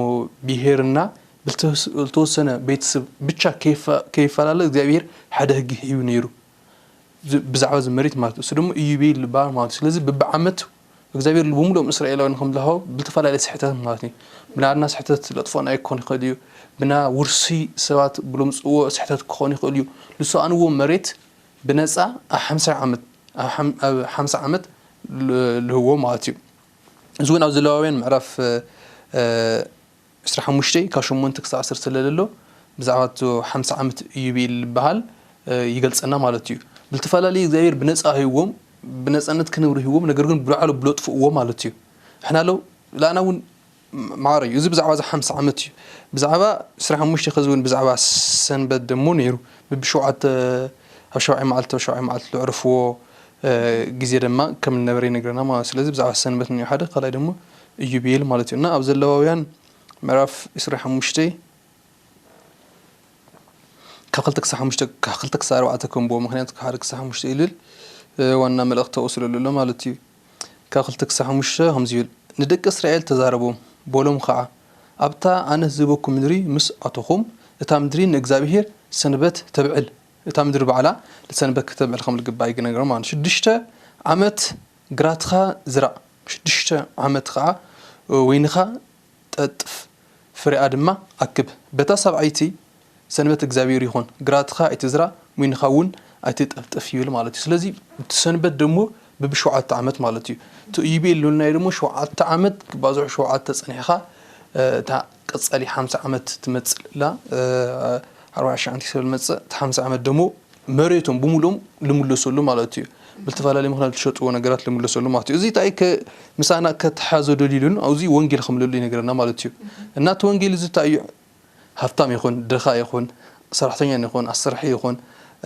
ብሄርና ብልተወስ-፣ ብልተወሰነ ቤተሰብ ብቻ ከይፋ-፣ ከይፈላለ እግዚኣብሔር ሓደ ህጊ ሂቡ ነይሩ። ዝ-፣ ብዛዕባ እዚ መሬት ማለት እዩ። እሱ ደሞ ኢዩቤል ልበሃል ማለት እዩ። ስለዚ ብብዓመት እግዚኣብሔር ልብምሎም እስራኤላውያን ከም ዝሃቦ ብልተፈላለየ ስሕተት ማለት እዩ። ብናትና ስሕተት ለጥፎን ኣይኮን ይኽእል እዩ። ብና ውርሲ ሰባት ብለምፅዎ ስሕተት ክኾን ይኽእል እዩ። ልሰኣንዎ መሬት ብነፃ ኣብ ሓምሳ ዓመት፣ ኣብ ሓም-፣ ኣብ ሓምሳ ዓመት ል-፣ ልህዎ ማለት እዩ። እዚ እውን ኣብ ዘለዋውያን ምዕራፍ፣ እ፣ ዕስራ ሓሙሽተ ካብ ሸሞንተ ክሳብ ዓሰርተ ስለ ዘሎ ብዛዕባ እቲ ሓምሳ ዓመት ኢዩቤል ዝበሃል፣ እ፣ ይገልጸና ማለት እዩ። ብልተፈላለዩ እግዚኣብሔር ብነጻ ሂብዎም፣ ብነጻነት ክነብሩ ሂብዎም፣ ነገር ግን ብላዕሉ ብለጥፍእዎ ማለት እዩ። ንሕና ለው ላና እውን ማዕረ እዩ። እዚ ብዛዕባ እዚ ሓምሳ ዓመት እዩ። ብዛዕባ ዕስራ ሓሙሽተ ከዚ እውን ብዛዕባ ሰንበት ደሞ ነይሩ። ብብሸውዓተ፣ ኣብ ሸውዓይ መዓልቲ፣ ኣብ ሸውዓይ መዓልቲ ዘዕርፍዎ፣ እ፣ ግዜ ድማ ከም ዝነበረ ይነግረና ማለት እዩ። ስለዚ ብዛዕባ ሰንበት ንዮ ሓደ፣ ካልኣይ ደሞ ኢዩቤል ማለት እዩ። እና ኣብ ዘለዋውያን ምዕራፍ ዕስራ ሓሙሽተ ካብ ክልተ ክሳብ ሓሙሽተ፣ ካብ ክልተ ክሳብ ኣርባዕተ ከንብቦ፣ ምኽንያቱ ካብ ሓደ ክሳብ ሓሙሽተ ይልል፣ እ፣ ዋና መልእኽቲ ኣብኡ ስለ ዘሎ ማለት እዩ። ካብ ክልተ ክሳብ ሓሙሽተ ከምዚ ይብል፣ ንደቂ እስራኤል ተዛረቦም፣ በሎም ኸዓ፣ ኣብታ ኣነ ዝህበኩም ምድሪ ምስ ኣተኹም፣ እታ ምድሪ ንእግዚኣብሄር ሰንበት ተብዕል፣ እታ ምድሪ ባዕላ ንሰንበት ክተብዕል ከም ዝግባእ ይነግሮም ማለት። ሽዱሽተ ዓመት ግራትኻ ዝራእ፣ ሽዱሽተ ዓመት ኸዓ ወይንኻ ጠጥፍ፣ ፍሬኣ ድማ ኣክብ። በታ ሳብዓይቲ ሰንበት እግዚኣብሔር ይኹን፣ ግራትኻ ኣይትዝራእ፣ ወይንኻ እውን ኣይትጠፍጥፍ ይብል ማለት እዩ። ስለዚ እቲ ሰንበት ደሞ ብብሸውዓተ ዓመት ማለት እዩ። እቲ ኢዩቤል ልብልናዮ ደሞ ሸውዓተ ዓመት ክባዝሑ ሸውዓተ ጸኒሕኻ፣ እ፣ እታ ቀጻሊ ሓምሳ ዓመት ትመጽእ ኣላ፣ እ፣ ኣርባዓ ሺሕ ዓመት ክሰብ ዝመጽእ፣ እቲ ሓምሳ ዓመት ደሞ መሬቶም ብምሉኦም ልምለሰሉ ማለት እዩ። ብልተፈላለየ ምኽንያት ዝሸጥዎ ነገራት ልምለሰሉ ማለት እዩ። እዚ እንታይ ከ-፣ ምሳና ከተሓዞ ደሊሉን ኣብዚ ወንጌል ከምለሉ ይነግረና ማለት እዩ። እና እቲ ወንጌል እዚ እንታይ እዩ? ሃብታም ይኹን፣ ድኻ ይኹን፣ ሰራሕተኛ ይኹን፣ ኣሰርሒ ይኹን፣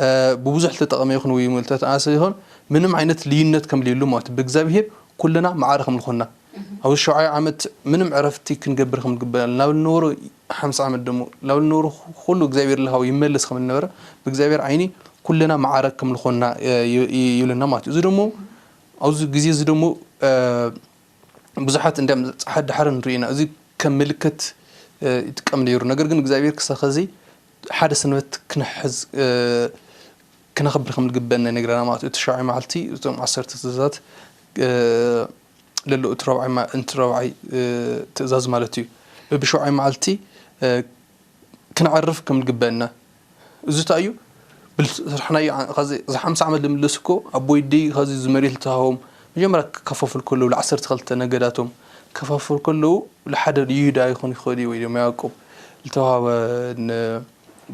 እ፣ ብብዙሕ ዝተጠቐመ ይኹን ወይ ዝተተኣሰ ይኹን፣ ምንም ዓይነት ልዩነት ከም ልየሉ ማለት እዩ። ብእግዚኣብሔር ኩልና ማዕረ ከም ዝኾንና፣ ኣብዚ ሸውዓይ ዓመት ምንም ዕረፍቲ ክንገብር ከም ዝግበኣና፣ ናብ ዝነበሮ ሓምሳ ዓመት ደሞ፣ ናብ ዝነበሮ ኩሉ እግዚኣብሔር ልሃው ይመለስ ከም ዝነበረ፣ ብእግዚኣብሔር ዓይኒ ኩልና ማዕረ ከም ዝኾንና፣ እ፣ ይ-፣ ይ-፣ ይብለና ማለት እዩ። እዚ ደሞ፣ ኣብዚ ግዜ እዚ ደሞ፣ እ፣ ብዙሓት እንዲያም ጸሓ-፣ ድሓር ንርኢ ኢና። እዚ ከም ምልክት፣ እ፣ ይጥቀም ነይሩ። ነገር ግን እግዚኣብሔር ክሳብ ኸዚ ሓደ ሰንበት ክንሕዝ፣ እ፣ ክነኽብር ከም ዝግበአና ይነግረና ማለት እዩ። እቲ ሸውዓይ መዓልቲ እቶም ዓሰርተ ትእዛዛት፣ እ፣ ለሎ እቲ ረብዓይ ማ-፣ እቲ ረብዓይ፣ እ፣ ትእዛዝ ማለት እዩ። በብሸውዓይ መዓልቲ፣ እ፣ ክነዕርፍ ከም ዝግበአና። እዚ እንታይ እዩ? ብል-፣ ስራሕናዮ ዓ-፣ ኸዚ፣ እዚ ሓምሳ ዓመት ልምለስ እኮ ኣቦይ ደይ ኸዚ እዚ መሬት ልተሃቦም መጀመርያ ክከፋፍል ከለዉ፣ ል ዓሰርተ ክልተ ነገዳቶም ክከፋፍል ከለዉ፣ ልሓደ ይሁዳ ይኹን ይኽእል እዩ፣ ወይ ድማ ያዕቆብ ልተዋሃበ ን-፣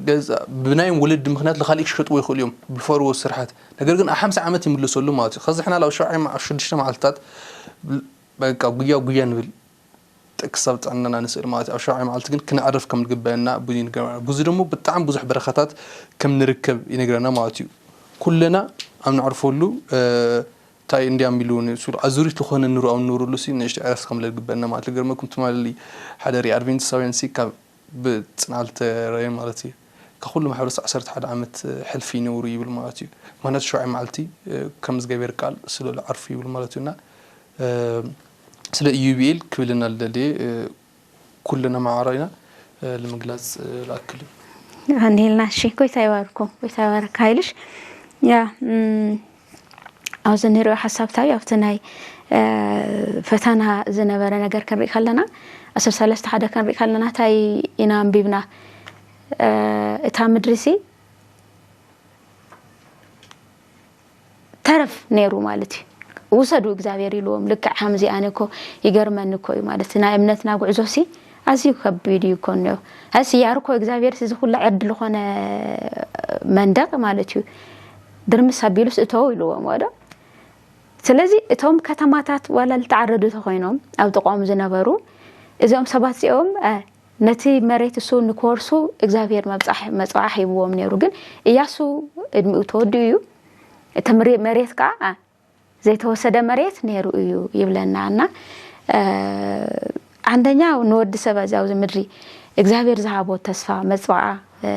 ገዛ፣ ብናዮም ወለዲ ምኽንያት ልኻሊእ ክሸጥዎ ይኽእሉ እዮም፣ ብልፈርዎ ስርሓት። ነገር ግን ኣብ ሓምሳ ዓመት ይምለሰሉ ማለት እዩ። ኸዚ ሕና ላብ ሸውዓይ መዓ-፣ ሽዱሽተ መዓልትታት፣ በቃ፣ ጉያ ጉያ ንብል። ክሳብ ጥዕናና ንስእል ማለት እዩ። ኣብ ሸውዓይ መዓልቲ ግን ክነዕርፍ ከም ዝግበአና ብዙ ይንገረና። ብዙ ደሞ ብጣዕሚ ብዙሕ በረኸታት ከም ንርከብ ይነግረና ማለት እዩ። ኩለና ኣብ ነዕርፈሉ፣ እ፣ እንታይ እንዲያም ኢሉ ንሱ ኣዙሪት ዝኾነ ኑሮ ኣብ ንነብረሉ ሲ ንእሽቶ ዕረፍቲ ከም ዝግበአና ማለት እዩ። ገርመኩም ትማሊ ሓደ ሪ ኣድቬንቲስታውያን ሲ ካብ ብጽንዓል ተረየ ማለት እዩ። ካብ ኩሉ ማሕበረሰብ ዓሰርተ ሓደ ዓመት ሕልፊ ይነብሩ ይብል ማለት እዩ። ምኽንያቱ ሸውዓይ መዓልቲ፣ እ፣ ከም እግዚኣብሔር ቃል ስለ ዝዓርፉ ይብል ማለት እዩ። እና፣ እ፣ ስለ ኢዩቤል ክብልና ዝደለየ፣ እ፣ ኩልና ማዕረ ኢና፣ እ፣ ንምግላጽ፣ እ፣ ዝኣክል እዩ። ኣንሄልና፣ እሺ፣ ጎይታ ይባርኮ፣ ጎይታ ይባርክ ሃይልሽ። ያ፣ እም፣ ኣብዚ ንሪኦ ሓሳብ እንታይ እዩ? ኣብቲ ናይ፣ እ፣ ፈተና ዝነበረ ነገር ክንርኢ ከለና፣ ዓሰርተ ሰለስተ ሓደ ክንርኢ ከለና እንታይ ኢና ኣንቢብና? እ፣ እታ ምድሪሲ ተረፍ ነይሩ ማለት እዩ። ውሰዱ እግዚኣብሔር ኢልዎም። ልክዕ ከምዚ ኣነ እኮ ይገርመኒ እኮ እዩ ማለት እዩ። ናይ እምነትና ጉዕዞ ሲ ኣዝዩ ከቢድ እዩ እኮ እኒኦ። ኣስ ያርኮ እግዚኣብሔር ሲ ዝኹሉ ዕድል ዝኾነ መንደቕ ማለት እዩ። ድርምስ ኣቢሉስ እተው ኢልዎም ወዶ። ስለዚ እቶም ከተማታት ዋላ ልተዓረዱ ተኾይኖም ኣብ ጥቕኦም ዝነበሩ እዚኦም ሰባት እዚኦም፣ እ፣ ነቲ መሬት እሱ ንክወርሱ እግዚኣብሔር መብጻሕ-፣ መጽዋዕ ሂብዎም ነይሩ። ግን እያሱ እድሚኡ ተወዲኡ እዩ። እቲ ምሪ-፣ መሬት ከኣ፣ እ፣ ዘይተወሰደ መሬት ነይሩ እዩ ይብለና። እና፣ እ፣ ዓንደኛ ንወዲ ሰብ እዚ ኣብዚ ምድሪ እግዚኣብሔር ዝሃቦ ተስፋ መጽዋዓ፣ እ፣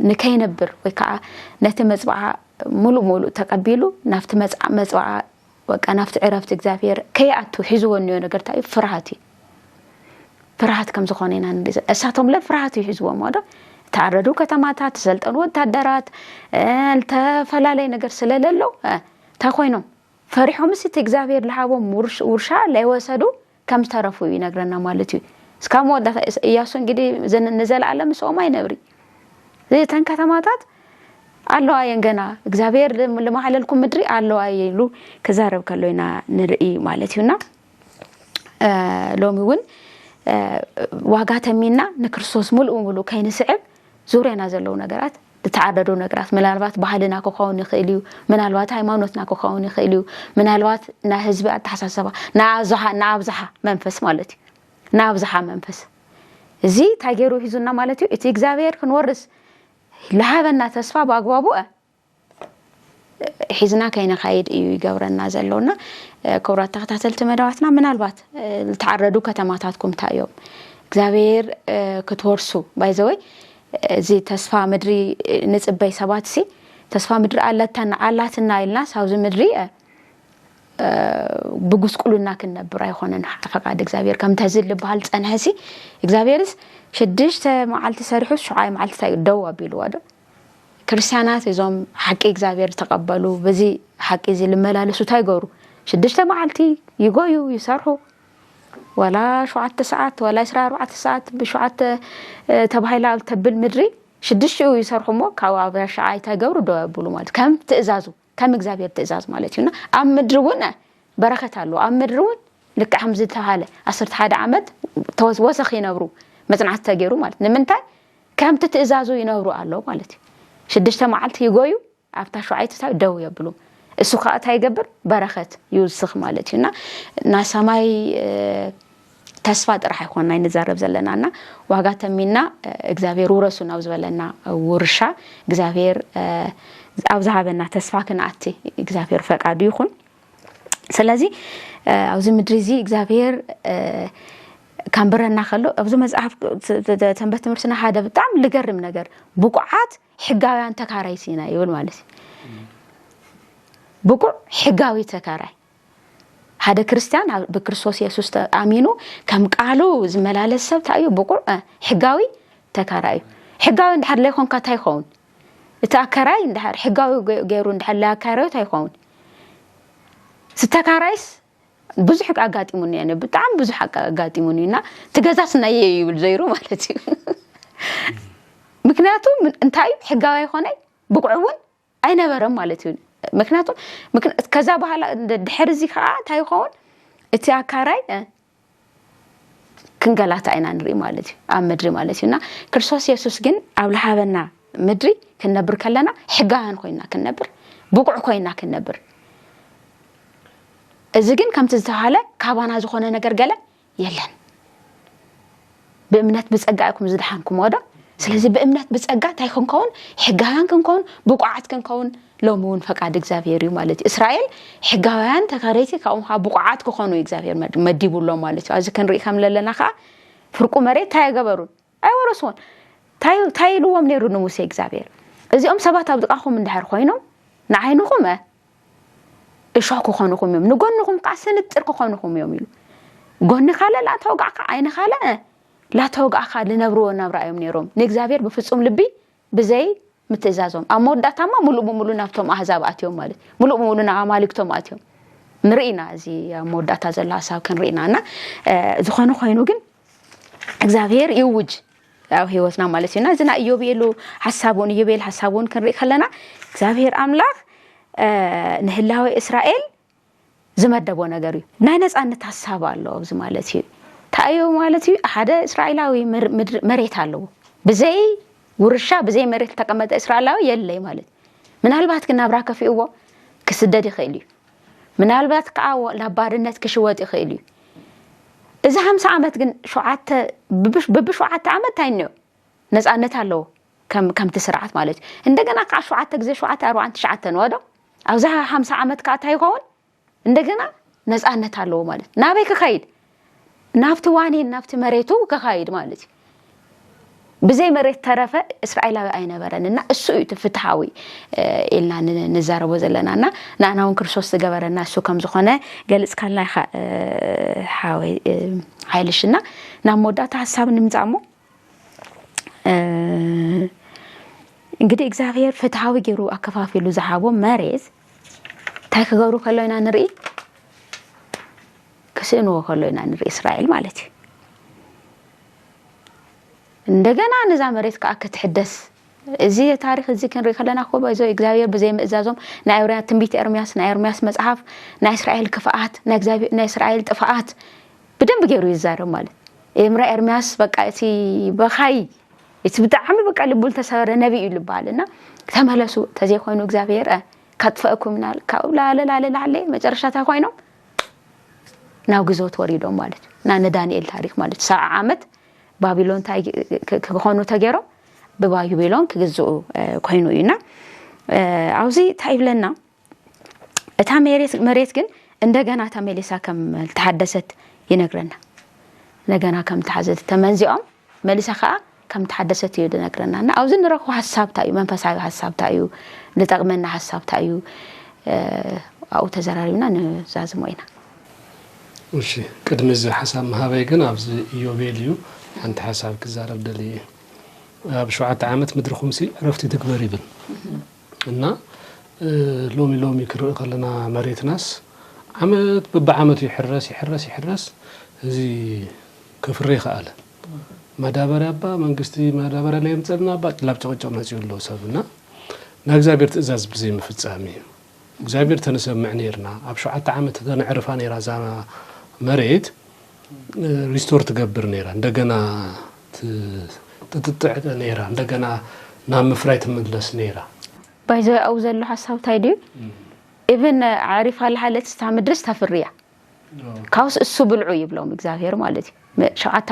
ንከይነብር ወይ ከኣ ነቲ መጽዋዓ ሙሉእ ሙሉእ ተቀቢሉ ናብቲ መጽዓ-፣ መጽዋዓ በቃ ናብቲ ዕረፍቲ እግዚኣብሔር ከይኣቱ ሒዝዎ እኒኦ ነገር እንታይ እዩ? ፍርሃት እዩ። ፍርሃት ከም ዝኾነ ኢና ንርኢ ዘ-፣ እሳቶም ለ ፍርሃት እዩ ሒዝዎም ወዶ። እተዓረዱ ከተማታት፣ ዝሰልጠኑ ወታደራት፣ እ፣ ዝተፈላለየ ነገር ስለ ለሎ፣ እ፣ እንታይ ኮይኖም? ፈሪሖምስ እቲ እግዚኣብሔር ልሃቦም ውርሽ-፣ ውርሻ ለይወሰዱ ከም ዝተረፉ እዩ ይነግረና ማለት እዩ። እስካብ መወዳእታ እስ-፣ እያሱ እንግዲህ ዘን-፣ ንዘለኣለም ምስኦም ኣይነብሪ። እተን ከተማታት ኣለዋ እየን ገና፣ እግዚኣብሔር ልም-፣ ልማዕለልኩም ምድሪ ኣለዋ እየ ኢሉ ክዛረብ ከሎ ኢና ንርኢ ማለት እዩና፣ እ፣ ሎሚ እውን፣ እ፣ ዋጋ ተሚና ንክርስቶስ ሙሉእ ሙሉእ ከይንስዕብ ዙርያና ዘለዉ ነገራት፣ ዝተዓረዱ ነገራት፣ ምናልባት ባህልና ክኸውን ይኽእል እዩ፣ ምናልባት ሃይማኖትና ክኸውን ይኽእል እዩ፣ ምናልባት ናይ ህዝቢ ኣተሓሳሰባ፣ ንኣብዝሓ፣ ንኣብዝሓ መንፈስ ማለት እዩ። ንኣብዝሓ መንፈስ። እዚ እንታይ ገይሩ ሒዙና ማለት እዩ? እቲ እግዚኣብሔር ክንወርስ ልሃበና ተስፋ ብኣግባቡ፣ እ፣ ሒዝና ከይንኸይድ እዩ ይገብረና ዘሎና። እ፣ ክቡራት ተኸታተልቲ መደባትና፣ ምናልባት፣ እ፣ ዝተዓረዱ ከተማታትኩም እንታይ እዮም? እግዚኣብሔር፣ እ፣ ክትወርሱ፣ ባይዘወይ፣ እዚ ተስፋ ምድሪ፣ እ፣ ንጽበይ ሰባት ሲ፣ ተስፋ ምድሪ ኣለታና፣ ኣላትና ኢልናስ ኣብዚ ምድሪ፣ እ፣ እ፣ ብጉስቁልና ክንነብር ኣይኾነን ፈቃድ እግዚኣብሔር። ከምቲ ህዝቢ ዝበሃል ዝጸንሐ ሲ፣ እግዚኣብሔርስ ሽዱሽተ መዓልቲ ሰሪሑስ ሸውዓይ መዓልቲ እንታይ ደው ኣቢልዎ ዶ? ክርስቲያናት እዞም ሓቂ እግዚኣብሔር ዝተቐበሉ፣ በዚ ሓቂ እዚ ልመላለሱ እንታይ ይገብሩ? ሽዱሽተ መዓልቲ ይጎዩ፣ ይሰርሑ። ዋላ ሸውዓተ ሰዓት፣ ዋላ ዕስራ ኣርባዕተ ሰዓት፣ ብሸውዓተ፣ እ፣ ተባሂላ ኣብ ተብል ምድሪ ሽዱሽቲኡ ይሰርሑ እሞ፣ ካብኡ ኣብ ሻዓ እንታይ ይገብሩ? ደው የብሉ ማለት ከም ትእዛዙ፣ ከም እግዚኣብሔር ትእዛዝ ማለት እዩና፣ ኣብ ምድሪ እውን በረኸት ኣለዎ። ኣብ ምድሪ እውን ልክዕ ከም ዝተባሃለ ዓሰርተ ሓደ ዓመት ተወስ-፣ ወሰኽ ይነብሩ፣ መጽናዕቲ ተገይሩ ማለት። ንምንታይ? ከምቲ ትእዛዙ ይነብሩ ኣለዉ ማለት እዩ። ሽዱሽተ መዓልቲ ይጎዩ፣ ኣብታ ሸውዓይቲ ደው የብሉ። እሱ ከዓ እንታይ ይገብር? በረኸት ይውስኽ ማለት እዩ። እና ናይ ሰማይ፣ እ፣ ተስፋ ጥራሕ ኣይኮንና ንዛረብ ዘለና፣ እና ዋጋ ተሚና፣ እ፣ እግዚኣብሔር ውረሱ ናብ ዝበለና ውርሻ፣ እግዚኣብሔር፣ እ፣ ኣብ ዝሃበና ተስፋ ክንኣቲ እግዚኣብሔር ፈቃዱ ይኹን። ስለዚ፣ እ፣ ኣብዚ ምድሪ እዚ እግዚኣብሔር፣ እ፣ ከንብረና ከሎ፣ ኣብዚ መጽሓፍ ት-፣ ት-፣ ት-፣ ሰንበት ትምህርትና ሓደ ብጣዕሚ ልገርም ነገር፣ ብቑዓት ሕጋውያን ተካራይሲ ኢና ይብል ማለት እዩ። ብቑዕ ሕጋዊ ተካራይ። ሓደ ክርስቲያን ኣብ-፣ ብክርስቶስ የሱስ ተኣሚኑ ከም ቃሉ ዝመላለስ ሰብ እንታይ እዩ? ብቑዕ፣ እ፣ ሕጋዊ ተካራይ እዩ። ሕጋዊ እንድሕር ለይኮንካ እንታይ ይኸውን? እቲ ኣካራይ እንድሕር ሕጋዊ ገ-፣ ገይሩ እንድሕር ለይኣካረዮ እንታይ ይኸውን? ዝተካራይስ ብዙሕ ኣጋጢሙኒ እየ፣ ብጣዕሚ ብዙሕ ኣጋ-፣ ኣጋጢሙኒ እና፣ "እቲ ገዛስ ናየይ እዩ?" ይብል ዘይሩ ማለት እዩ። ምክንያቱ ምን-፣ እንታይ እዩ? ሕጋዊ ኣይኮነይ፣ ብቑዕ እውን ኣይነበረን ማለት እዩ። ምክንያቱ ምክ-፣ ከዛ በኋላ እንደ-፣ ድሕሪ እዚ ከዓ እንታይ ይኸውን? እቲ ኣካራይ፣ እ፣ ክንገላታ ኢና ንርኢ ማለት እዩ፣ ኣብ ምድሪ ማለት እዩ። እና ክርስቶስ የሱስ ግን ኣብ ልሃበና ምድሪ ክንነብር ከለና ሕጋውያን ኮይና ክንነብር፣ ብቑዕ ኮይና ክንነብር። እዚ ግን ከምቲ ዝተባሃለ ካባና ዝኾነ ነገር ገለ የለን። ብእምነት ብጸጋ ኢኹም ዝደሓንኩም ወዶ። ስለዚ ብእምነት ብጸጋ እንታይ ክንከውን? ሕጋውያን ክንከውን፣ ብቑዓት ክንከውን ሎሚ እውን ፈቃድ እግዚኣብሔር እዩ ማለት እዩ። እስራኤል ሕጋውያን ተካረይቲ ካብኦም ከዓ ብቑዓት ክኾኑ እዩ እግዚኣብሔር መድ-፣ መዲቡሎም ማለት እዩ። ኣብዚ ክንርኢ ከም ዘለና ከዓ ፍርቁ መሬት እንታይ ኣይገበሩን? ኣይወረስዎን። እንታይ፣ እንታይ ኢልዎም ነይሩ ንሙሴ እግዚኣብሔር? "እዚኦም ሰባት ኣብ ጥቓኹም እንድሕር ኮይኖም ንዓይንኹም፣ እ፣ እሾኽ ክኾኑኹም እዮም፣ ንጎንኹም ከዓ ስንጥር ክኾኑኹም እዮም" ኢሉ። ጎንኻ ለ ላተወጋእካ፣ ዓይንኻ ለ፣ እ፣ ላተወጋእካ ልነብርዎ ናብራ እዮም ነይሮም። ንእግዚኣብሔር ብፍጹም ልቢ ብዘይ ምትእዛዞም። ኣብ መወዳእታማ ምሉእ ብምሉእ ናብቶም ኣህዛብ ኣትዮም ማለት፣ ምሉእ ብምሉእ ናብ ኣማልክቶም ኣትዮም። ንርኢ ኢና፣ እዚ ኣብ መወዳእታ ዘሎ ሃሳብ ክንርኢ ኢና። እና፣ እ፣ ዝኾነ ኮይኑ ግን እግዚኣብሔር ይውጅ ኣብ ህይወትና ማለት እዩ። እና እዚ ናይ ኢዮቤሉ ሓሳብ እውን፣ ኢዮቤል ሓሳብ እውን ክንርኢ ከለና እግዚኣብሔር ኣምላኽ፣ እ፣ ንህላዌ እስራኤል ዝመደቦ ነገር እዩ። ናይ ነጻነት ሀሳብ ኣሎ ኣብዚ ማለት እዩ። እንታይ እዩ ማለት እዩ? ሓደ እስራኤላዊ ምር-፣ ምድሪ፣ መሬት ኣለዎ። ብዘይ ውርሻ፣ ብዘይ መሬት ዝተቀመጠ እስራኤላዊ የለይ ማለት እዩ። ምናልባት ግን ናብራ ከፊእዎ ክስደድ ይኽእል እዩ። ምናልባት ከዓ ወ-፣ ናብ ባርነት ክሽወጥ ይኽእል እዩ። እዚ ሓምሳ ዓመት ግን ሸውዓተ፣ ብብ-፣ ብብሸውዓተ ዓመት እንታይ እኒኦ? ነጻነት ኣለዎ። ከም፣ ከምቲ ስርዓት ማለት እዩ። እንደገና ከዓ ሸውዓተ ግዜ ሸውዓተ ኣርባዓን ትሽዓተን ወዶ። ኣብዚ ሓምሳ ዓመት ከዓ እንታይ ይኸውን? እንደገና ነጻነት ኣለዎ ማለት። ናበይ ክኸይድ? ናብቲ ዋኒን፣ ናብቲ መሬቱ ክኸይድ ማለት እዩ። ብዘይ መሬት ተረፈ እስራኤላዊ ኣይነበረን። እና እሱ እዩ እቲ ፍትሃዊ፣ እ፣ ኢልና ን-፣ ንዛረቦ ዘለና። እና ንኣና እውን ክርስቶስ ዝገበረና እሱ ከም ዝኾነ ገልጽካልና ኢኻ፣ እ፣ ሓወይ፣ እ፣ ሓይልሽ። እና ናብ መወዳእታ ሓሳብ ንምጻእ እሞ፣ እ፣ እንግዲህ እግዚኣብሔር ፍትሃዊ ገይሩ ኣከፋፊሉ ዝሃቦም መሬት እንታይ ክገብሩ ከሎ ኢና ንርኢ? ክስእንዎ ከሎ ኢና ንርኢ፣ እስራኤል ማለት እዩ። እንደገና ነዛ መሬት ከዓ ክትሕደስ፣ እዚ ታሪኽ እዚ ክንርኢ ከለና እኮ፣ ባይዞ እግዚኣብሔር ብዘይ ምእዛዞም ናይ ኤርምያ-፣ ትንቢት ኤርምያስ፣ ናይ ኤርምያስ መጽሓፍ፣ ናይ እስራኤል ክፍኣት፣ ናይ እግዚኣብሔር፣ ናይ እስራኤል ጥፍኣት ብደንብ ገይሩ ይዛረብ ማለት። ኤምራ ኤርምያስ በቃ እቲ በኻይ፣ እቲ ብጣዕሚ በቃ ልቡ ዝተሰበረ ነቢይ እዩ ዝበሃል። እና ተመለሱ፣ ተዘይኮይኑ እግዚኣብሔር፣ እ፣ ከጥፈእኩም ኢና፣ ካብ ላለ ላለ ላለ መጨረሻ እንታይ ኮይኖም? ናብ ግዞት ወሪዶም ማለት እዩ። እና ንዳንኤል ታሪኽ ማለት እዩ። ሰብዓ ዓመት ባቢሎን እንታይ ክ-፣ ክ-፣ ክኾኑ ተገይሮም? ብባቢሎን ክግዝኡ፣ እ፣ ኮይኑ እዩ። እና፣ እ፣ ኣብዚ እንታይ ይብለና? እታ መሬት፣ መሬት ግን እንደገና ተመሊሳ ከም ዝተሓደሰት ይነግረና። እንደገና ከም ተሓዘት ተመንዚኦም መሊሳ ከዓ ከም ተሓደሰት እዩ ዝነግረና። እና ኣብዚ ንረኽቦ ሓሳብ እንታይ እዩ? መንፈሳዊ ሓሳብ እንታይ እዩ? ዝጠቕመና ሓሳብ እንታይ እዩ? እ፣ ኣብኡ ተዘራሪብና ንዛዝሞ ኢና። እሺ፣ ቅድሚ እዚ ሓሳብ ምሃበይ ግን ኣብዚ ኢዮቤል እዩ ሓንቲ ሓሳብ ክዛረብ ደልየ እየ። ኣብ ሸውዓተ ዓመት ምድርኹምሲ ዕረፍቲ ትግበር ይብል። እና እ፣ ሎሚ ሎሚ ክርኢ ከለና መሬትናስ ዓመት በብዓመቱ ይሕረስ ይሕረስ ይሕረስ፣ እዚ ከፍሪ ይኸኣለ። ማዳበርያ እባ መንግስቲ ማዳበርያ ለየምፀልና እባ ላብ ጭቕጭቕ መፂኡ ኣሎ ሰብ። እና ናይ እግዚኣብሔር ትእዛዝ ብዘይምፍፃም እዩ። እግዚኣብሔር ተንሰምዕ ነይርና፣ ኣብ ሸውዓተ ዓመት ተነዕርፋ ነይራ እዛ መሬት፣ እ፣ ሪስቶር ትገብር ነይራ፣ እንደገና ት-፣ ትጥጥዕ ነይራ፣ እንደገና ናብ ምፍራይ ትምለስ ነይራ። ባይዘ ኣብኡ ዘሎ ሓሳብ እንታይ ድዩ? ኢብን ዓሪፋ ለሃለት ስታ ምድርስ ተፍርያ። ካውስ እሱ ብልዑ ይብሎም እግዚኣብሔር ማለት እዩ። ሸዓተ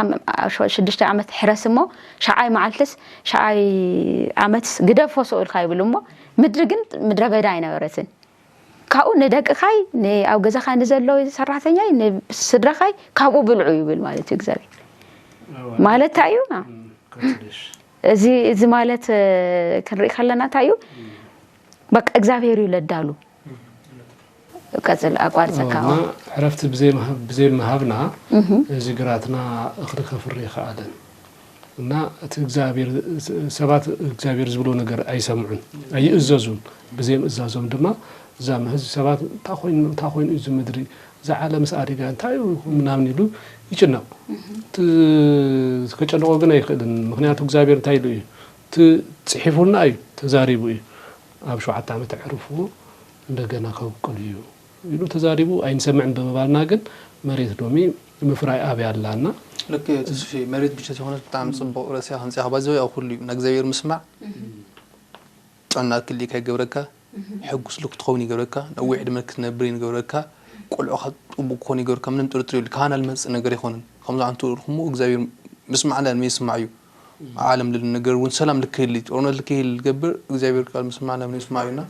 ዓመት ሕረስ እሞ ሸዓይ መዓልትስ ሸዓይ ዓመትስ ግደፎ ስኡልካ ይብል እሞ፣ ምድሪ ግን ምድረ በዳ ኣይነበረትን። ካብኡ ንደቅኻይ፣ ን-፣ ኣብ ገዛኻ ንዘሎ ሰራሕተኛይ፣ ንስድራኻይ ካብኡ ብልዑ ይብል ማለት እዩ እግዚኣብሔር። ማለት እንታይ እዩ? እዚ፣ እዚ ማለት ክንርኢ ከለና እንታይ እዩ? በቃ እግዚኣብሔር እዩ ለዳሉ። ቀጽል፣ ኣቋርጸካ። እና ዕረፍቲ ብዘይ ምሃብ-፣ ብዘይ ምሃብና እዚ ግራትና እኽሊ ከፍሪ ይኸኣለን። እና እቲ እግዚኣብሔር፣ ሰባት እግዚኣብሔር ዝብሎ ነገር ኣይሰምዑን፣ ኣይእዘዙን። ብዘይ ምእዛዞም ድማ እዛ ህዝቢ ሰባት እንታይ ኮይኑ፣ እንታይ ኮይኑ እዩ እዚ ምድሪ፣ እዛ ዓለምስ ኣዲጋ እንታይ እዩ ምናምን ኢሉ ይጭነቕ። እቲ ከጨንቆ ግን ኣይኽእልን። ምኽንያቱ እግዚኣብሔር እንታይ ኢሉ እዩ? እቲ ጽሒፉልና እዩ፣ ተዛሪቡ እዩ። ኣብ ሸውዓተ ዓመት ኣዕርፍዎ እንደገና ከብቁል እዩ ኢሉ ተዛሪቡ ኣይንሰምዕን ብምባልና ግን መሬት ሎሚ ምፍራይ ኣብያ ኣላና። ልክ እዩ ተስፊ፣ መሬት ብቻ ዘይኮነት ብጣዕሚ ጽቡቕ ርእስኻ ከምጺኻ። ባይዘወይ ኣብ ኩሉ እዩ ንእግዚኣብሔር ምስማዕ ጥዕና ክልኢካ ይገብረካ፣ ሕጉስ ልክ ትኸውን ይገብረካ፣ ነዊሕ ዕድመ ክትነብር ይገብረካ፣ ቆልዑኻ ጥቡቕ ክኾኑ ይገብረካ። ምንም ጥርጥር የብሉ። ካህና ልመጽእ ነገር ኣይኮነን። ከምዚ ኣንቱ ኢልኩሞ እግዚኣብሔር ምስማዕና ንየስማዕ እዩ። ዓለም ልል ነገር እውን ሰላም ልክህል፣ ጦርነት ልክህል ልገብር እግዚኣብሔር ቃል ምስማዕና ንየስማዕ እዩና።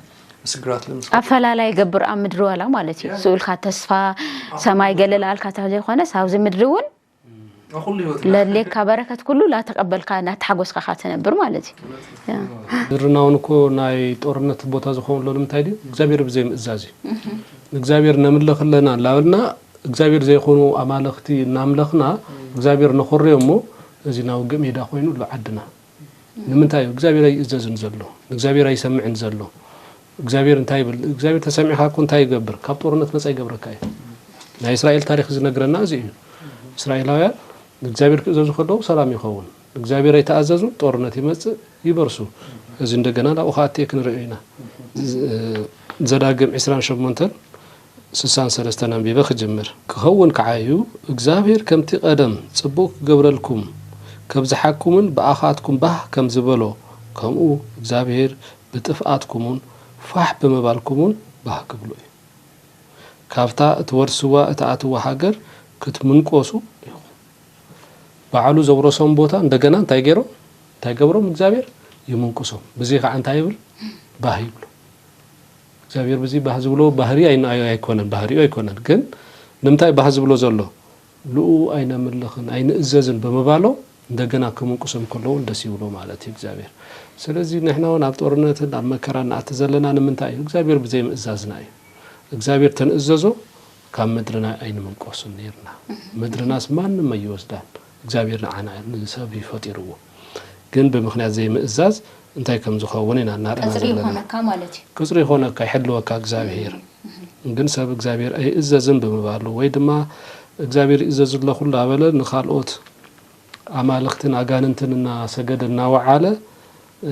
ምስግራት ለምስጋና ኣፈላላይ ይገብር ኣብ ምድሪ ዋላ ማለት እዩ። ስኡልካ ተስፋ ሰማይ ገለል ኣልካ ዘይኮነስ ኣብዚ ምድሪ እውን ኣብ ኩሉ ህይወትና ለድሌካ በረከት ኩሉ ላተቀበልካ እናተሓጎስካ ኢኻ ትነብር ማለት እዩ። ያ። ምድርና እውን እኮ ናይ ጦርነት ቦታ ዝኸውን ኣሎ ንምንታይ ድዩ? እግዚኣብሔር ብዘይ ምእዛዝ እዩ። እግዚኣብሔር ነምልኽ ኣለና እናበልና እግዚኣብሔር ዘይኮኑ ኣማልኽቲ እናምለኽና እግዚኣብሔር ነኾርዮ እሞ እዚ ናይ ውግእ ሜዳ ኮይኑ ኣሎ ዓድና። ንምንታይ እዩ እግዚኣብሔር ኣይእዘዝን ዘሎ? ንእግዚኣብሔር ኣይሰምዕን ዘሎ? እግዚኣብሔር እንታይ ይብል? እግዚኣብሔር ተሰሚዕካ እኮ እንታይ ይገብር? ካብ ጦርነት ነፃ ይገብረካ እዩ። ናይ እስራኤል ታሪክ ዝነግረና እዚ እዩ። እስራኤላውያን ንእግዚኣብሔር ክእዘዙ ከለዉ ሰላም ይኸውን። ንእግዚኣብሔር ኣይተኣዘዙ፣ ጦርነት ይመጽእ፣ ይበርሱ። እዚ እንደገና ናብኡ ከኣ ክንርእዮ ኢና። ዝ-፣ ዘዳግም ዕስራን ሸሞንተን ስሳን ሰለስተን ኣንቢበ ክጅምር። ክኸውን ከዓዩ፣ እግዚኣብሔር ከምቲ ቀደም ጽቡቕ ክገብረልኩም፣ ከብዝሓኩምን ብኣኻትኩም ባህ ከም ዝበሎ፣ ከምኡ እግዚኣብሔር ብጥፍኣትኩምን ፋሕ ብምባልኩምን ባህ ክብሎ እዩ። ካብታ እትወርስዋ እትኣትዋ ሃገር ክትምንቆሱ ኢኹም። ባዕሉ ዘውረሶም ቦታ እንደገና እንታይ ገይሮም? እንታይ ገብሮም? እግዚኣብሔር ይምንቁሶም። ብዚ ከዓ እንታይ ይብል? ባህ ይብሉ። እግዚኣብሔር ብዚ ባህ ዝብሎ ባህሪ ኣይን-፣ ኣይ-፣ ኣይኮነን፣ ባህሪኡ ኣይኮነን። ግን ንምንታይ ባህ ዝብሎ ዘሎ? ንኡ ኣይነምልኽን፣ ኣይንእዘዝን ብምባሎም እንደገና ክምንቁሶም ከለዉ ደስ ይብሎ ማለት እዩ እግዚኣብሔር። ስለዚ ንሕና እውን ኣብ ጦርነትን ኣብ መከራን ንኣቲ ዘለና ንምንታይ እዩ? እግዚኣብሔር ብዘይ ምእዛዝና እዩ። እግዚኣብሔር ተንእዘዞ ካብ ምድርና ኣይንምንቆስን ነይርና። ምድርናስ ማንም ኣይወስዳን። እግዚኣብሔር ንዓና ንሰብ እዩ ፈጢርዎ። ግን ብምኽንያት ዘይምእዛዝ እንታይ ከም ዝኸውን ኢና እናርኣና ቀጽሪ ዘለና። ይኾነካ ማለት እዩ። ቅጽሪ ይኾነካ፣ ይሕልወካ እግዚኣብሔር። ግን ሰብ እግዚኣብሔር ኣይእዘዝን ብምባሉ ወይ ድማ እግዚኣብሔር ይእዘዝ ኣለኹ እንዳበለ ንኻልኦት ኣማልኽትን ኣጋንንትን እናሰገደ እናወዓለ፣ እ፣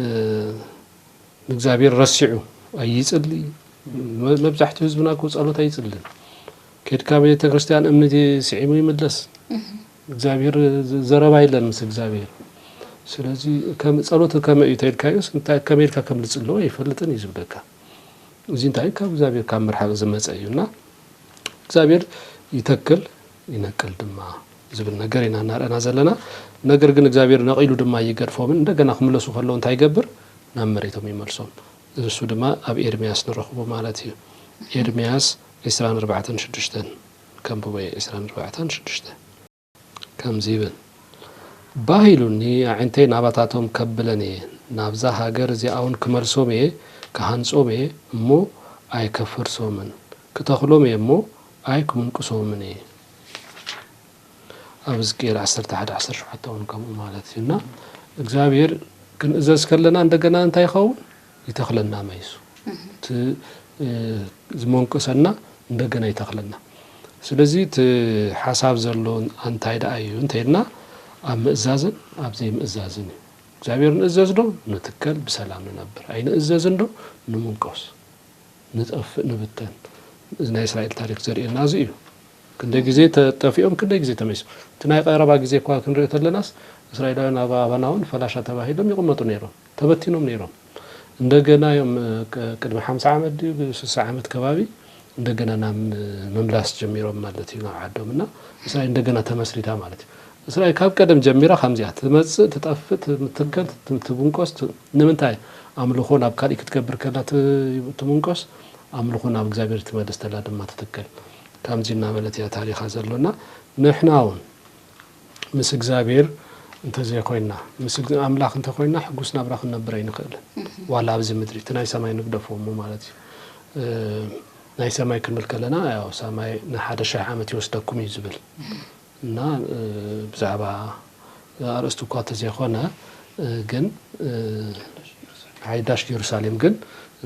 ንእግዚኣብሔር ረሲዑ ኣይጽሊ። መ-፣ መብዛሕትኡ ህዝብና እኮ ጸሎት ኣይጽልን። ኬድካ ቤተ ክርስቲያን እምኒ ስዒሙ ይምለስ። እግዚኣብሔር ዘ-፣ ዘረባ የለን ምስ እግዚኣብሔር። ስለዚ ከም ጸሎት ከመይ እዩ ተልካዮስ፣ እንታይ ከመይ ኢልካ ከም ዝጽልዎ ኣይፈልጥን እዩ ዝብለካ። እዚ እንታይ ካብ እግዚኣብሔር ካብ ምርሓቕ ዝመጸ እዩ እና እግዚኣብሔር ይተክል ይነቅል ድማ ዝብል ነገር ኢና እናርኣና ዘለና። ነገር ግን እግዚኣብሔር ነቒሉ ድማ ይገድፎምን እንደገና ክምለሱ ከለዉ እንታይ ይገብር? ናብ መሬቶም ይመልሶም። እሱ ድማ ኣብ ኤርምያስ ንረኽቦ ማለት እዩ። ኤርምያስ ዕስራን ኣርባዕተን ሽዱሽተን ከንብቦ እየ፣ ዕስራን ኣርባዕተን ሽዱሽተን። ከምዚ ይብል፣ ባህ ኢሉኒ ኣዒንተይ ናባታቶም ከብለን እየ፣ ናብዛ ሃገር እዚኣውን ክመልሶም እየ፣ ክሃንጾም እየ፣ እሞ ኣይከፍርሶምን፣ ክተኽሎም እየ፣ እሞ ኣይክምንቅሶምን እየ። ኣብ ሕዝቅኤል ዓሰርተ ሓደ ዓሰርተ ሸውዓተ እውን ከምኡ ማለት እዩ። እና እግዚኣብሔር ክንእዘዝ ከለና እንደገና እንታይ ይኸውን? ይተኽለና መይሱ። እቲ ዝመንቀሰና እንደገና ይተኽለና። ስለዚ እቲ ሓሳብ ዘሎ እንታይ ደኣ እዩ እንተይልና፣ ኣብ ምእዛዝን ኣብ ዘይምእዛዝን እዩ። እግዚኣብሔር ንእዘዝ ዶ? ንትከል፣ ብሰላም ንነብር። ኣይንእዘዝን ዶ? ንምንቀስ፣ ንጠፍእ፣ ንብተን። እዚ ናይ እስራኤል ታሪክ ዘርእየና እዚ እዩ። ክንደይ ግዜ ተጠፊኦም፣ ክንደይ ግዜ ተመይሶም። እቲ ናይ ቀረባ ግዜ እኳ ክንሪኦ ተለናስ፣ እስራኤላውያን ኣብ ኣባና እውን ፈላሻ ተባሂሎም ይቕመጡ ነይሮም፣ ተበቲኖም ነይሮም። እንደገና እዮም፣ ቅ-፣ ቅድሚ ሓምሳ ዓመት ድዩ፣ ስሳ ዓመት ከባቢ እንደገና ናብ ምምላስ ጀሚሮም ማለት እዩ ናብ ዓዶም። እና እስራኤል እንደገና ተመስሪታ ማለት እዩ። እስራኤል ካብ ቀደም ጀሚራ ከምዚኣ ትመጽእ፣ ትጠፍእ፣ ትትከል፣ ት-፣ ትብንቆስ። ት-፣ ንምንታይ? ኣምልኾ ናብ ካልእ ክትገብር ከላ ት-፣ ትምንቆስ፣ ኣምልኾ ናብ እግዚኣብሔር ትመልስ ተላ ድማ ትትከል። ከምዚ እናበለት እያ ታሪኻ ዘሎና። ንሕና እውን ምስ እግዚኣብሔር እንተዘይኮይና፣ ምስ እግ-፣ ኣምላኽ እንተኾይና፣ ሕጉስ ናብራ ክንነብር ኣይንኽእልን። ዋላ ኣብዚ ምድሪ፣ እቲ ናይ ሰማይ ንግደፎ እሞ ማለት እዩ። እ፣ ናይ ሰማይ ክንብል ከለና፣ ያው ሰማይ ንሓደ ሺሕ ዓመት ይወስደኩም እዩ ዝብል። እና፣ እ፣ ብዛዕባ ኣርእስቲ እኳ እንተዘይኮነ፣ እ፣ ግን፣ እ፣ ሓይዳሽ ጀሩሳሌም ግን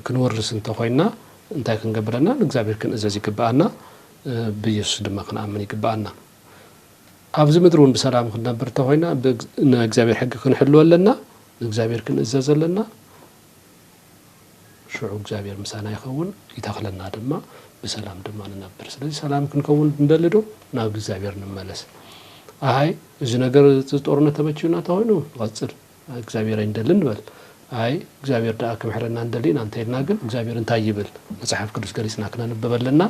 ክንወርስ እንተኾይና፣ እንታይ ክንገብረና? ንእግዚኣብሔር ክንእዘዝ ይግብኣና፣ እ፣ ብኢየሱስ ድማ ክንኣምን ይግብኣና። ኣብዚ ምድሪ እውን ብሰላም ክንነብር እንተኾይና፣ ብእግ-፣ ንእግዚኣብሔር ሕጊ ክንሕልው ኣለና፣ ንእግዚኣብሔር ክንእዘዝ ኣለና። ሽዑ እግዚኣብሔር ምሳና ይኸውን፣ ይተኽለና ድማ፣ ብሰላም ድማ ንነብር። ስለዚ ሰላም ክንከውን እንደሊ ዶ? ናብ እግዚኣብሔር ንመለስ። ኣይ፣ እዚ ነገር፣ እዚ ጦርነት ተመችዩና እንተኾይኑ፣ ንቐጽል። እግዚኣብሔር ኣይንደልን ንበል። ኣይ፣ እግዚኣብሔር ደኣ ክምሕረና እንደሊ ኢና እንተኢልና ግን፣ እግዚኣብሔር እንታይ ይብል? መጽሓፍ ቅዱስ ገሊጽና ክነንብብ ኣለና።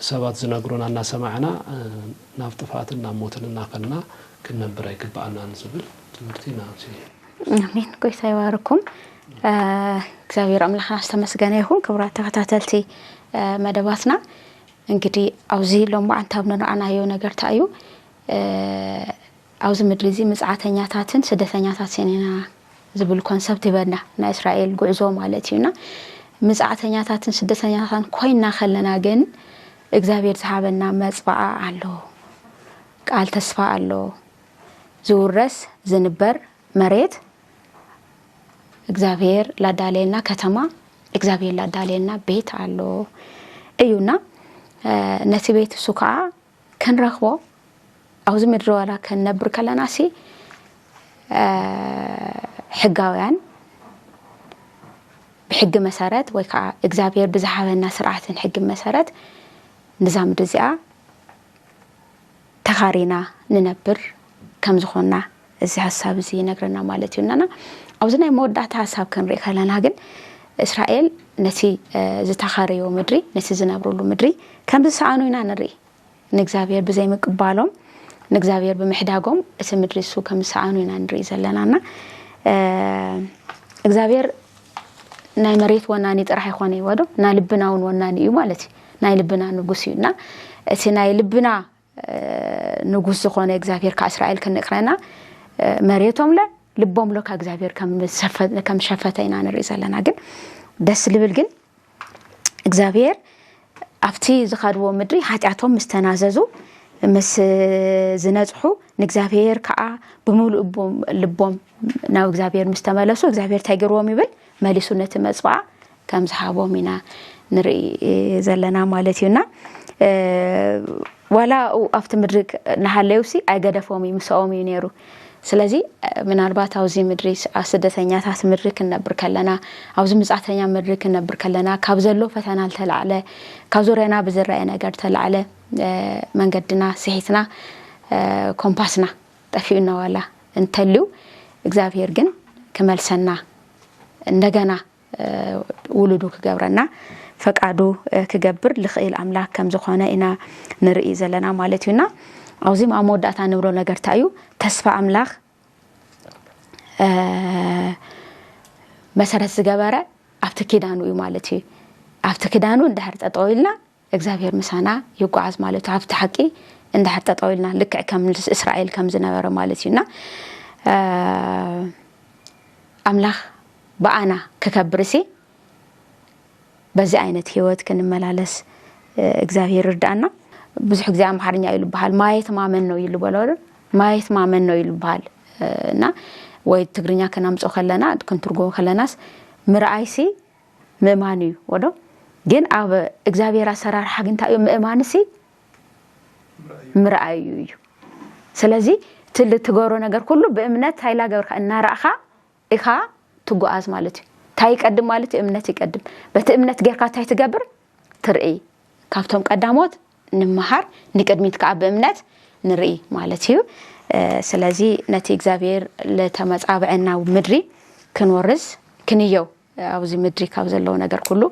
ሰባት ዝነግሩና እናሰማዕና፣ እ፣ ናብ ጥፍኣትን ናብ ሞትን እናኸድና ክንነብር ኣይግብኣናን ዝብል ትምህርቲ ኢና ኣብዚ ኣሜን። ጎይታ ይባርኩም። እ፣ እግዚኣብሔር ኣምላኽና ዝተመስገነ ይኹን። ክቡራት ተኸታተልቲ፣ እ፣ መደባትና፣ እንግዲህ ኣብዚ ሎማዓንቲ ኣብ ንረኣናዮ ነገር እንታይ እዩ? እ፣ ኣብዚ ምድሪ እዚ ምጽዓተኛታትን ስደተኛታትን ኢና ዝብል ኮንሰፕት ይበና፣ ናይ እስራኤል ጉዕዞ ማለት እዩና። ምጽዓተኛታትን ስደተኛታትን ኮይና ከለና ግን፣ እግዚኣብሔር ዝሃበና መጽዋዓ ኣሎ፣ ቃል ተስፋ ኣሎ፣ ዝውረስ ዝንበር መሬት፣ እግዚኣብሔር ላዳለየልና ከተማ፣ እግዚኣብሔር ላዳለየልና ቤት ኣሎ እዩና፣ እ፣ ነቲ ቤት እሱ ከዓ ክንረኽቦ፣ ኣብዚ ምድሪ ዋላ ክንነብር ከለናሲ፣ እ፣ ሕጋውያን፣ ብሕጊ መሰረት ወይ ከዓ እግዚኣብሔር ብዝሃበና ስርዓትን ሕጊ መሰረት፣ ነዛ ምድሪ እዚኣ ተኻሪና ንነብር ከም ዝኾንና እዚ ሓሳብ እዚ ይነግረና ማለት እዩ። እና ኣብዚ ናይ መወዳእታ ሓሳብ ክንርኢ ከለና ግን፣ እስራኤል ነቲ፣ እ፣ ዝተኻረዮ ምድሪ፣ ነቲ ዝነብርሉ ምድሪ ከም ዝሰኣኑ ኢና ንርኢ። ንእግዚኣብሔር ብዘይምቅባሎም፣ ንእግዚኣብሔር ብምሕዳጎም እቲ ምድሪ እሱ ከም ዝሰኣኑ ኢና ንርኢ ዘለና። እና፣ እ፣ እግዚኣብሔር ናይ መሬት ወናኒ ጥራሕ ኣይኮነ ይወዶ፣ ናይ ልብና እውን ወናኒ እዩ ማለት እዩ። ናይ ልብና ንጉስ እዩ። እና እቲ ናይ ልብና፣ እ፣ ንጉስ ዝኾነ እግዚኣብሔር ካብ እስራኤል ክንቅረና፣ እ፣ መሬቶም ለ ልቦም ሎ ካብ እግዚኣብሔር ከም ዝሸፈ-፣ ከም ዝሸፈተ ኢና ንርኢ ዘለና። ግን ደስ ልብል ግን እግዚኣብሔር ኣብቲ ዝኸድዎ ምድሪ ሓጢኣቶም ምስ ተናዘዙ፣ ምስ ዝነጽሑ፣ ንእግዚኣብሔር ከዓ ብምሉእ ልቦም፣ ልቦም ናብ እግዚኣብሔር ምስ ተመለሱ፣ እግዚኣብሔር እንታይ ገይርዎም ይብል? መሊሱ ነቲ መጽዋዓ ከም ዝሃቦም ኢና ንርኢ ዘለና ማለት እዩና። እ፣ ዋላ ኣብቲ ምድሪ ክ-፣ እናሃለዩሲ ኣይገደፎም እዩ፣ ምስኦም እዩ ነይሩ። ስለዚ፣ እ፣ ምናልባት ኣብዚ ምድሪ ስ-፣ ኣ-፣ ስደተኛታት ምድሪ ክንነብር ከለና፣ ኣብዚ ምጻተኛ ምድሪ ክንነብር ከለና፣ ካብ ዘሎ ፈተና ዝተላዕለ፣ ካብ ዙርያና ብዝረኣየ ነገር ዝተላዕለ፣ እ፣ መንገድና ስሒትና፣ እ፣ ኮምፓስና ጠፊኡና ዋላ እንተልዩ፣ እግዚኣብሔር ግን ክመልሰና፣ እንደገና፣ እ፣ ውሉዱ ክገብረና፣ ፈቃዱ፣ እ፣ ክገብር ልኽእል ኣምላኽ ከም ዝኾነ ኢና ንርኢ ዘለና ማለት እዩና። ኣብዚ ኣብ መወዳእታ ንብሎ ነገር እንታይ እዩ? ተስፋ ኣምላኽ፣ እ፣ መሰረት ዝገበረ ኣብቲ ኪዳኑ እዩ ማለት እዩ። ኣብቲ ኪዳኑ እንድሕር ጠጠው ኢልና፣ እግዚኣብሔር ምሳና ይጓዓዝ ማለት እዩ። ኣብቲ ሓቂ እንድሕር ጠጠው ኢልና፣ ልክዕ ከም እስራኤል ከም ዝነበረ ማለት እዩና፣ እ፣ ኣምላኽ ብኣና ክከብር እሲ፣ በዚ ዓይነት ህይወት ክንመላለስ፣ እ፣ እግዚኣብሔር ይርዳእና። ብዙሕ ግዜ ኣምሓርኛ እዩ ዝበሃል፣ ማየት ማመን ነው ይሉ በሎ፣ ማየት ማመን ነው ይሉ በሃል። እ፣ እና ወይ ትግርኛ ከናምፅኦ ከለና ክንትርጎ ከለናስ ምርኣይሲ ምእማን እዩ ወዶ ግን ኣብ እግዚኣብሔር ኣሰራርሓ ግን እንታይ እዩ ምእማንሲ ምርኣዩ እዩ። ስለዚ ትል ትገብሮ ነገር ኩሉ ብእምነት ታይላ ገብርካ እናረእኻ ኢኻ ትጓዓዝ ማለት እዩ። እንታይ ይቀድም ማለት እዩ? እምነት ይቀድም። በቲ እምነት ጌርካ እንታይ ትገብር? ትርኢ። ካብቶም ቀዳሞት ንምሃር ንቅድሚት ከዓ ብእምነት ንርኢ ማለት እዩ። ስለዚ ነቲ እግዚኣብሔር ለተመጻብዐና ምድሪ ክንወርስ ክንየው ኣብዚ ምድሪ ካብ ዘለዎ ነገር ኩሉ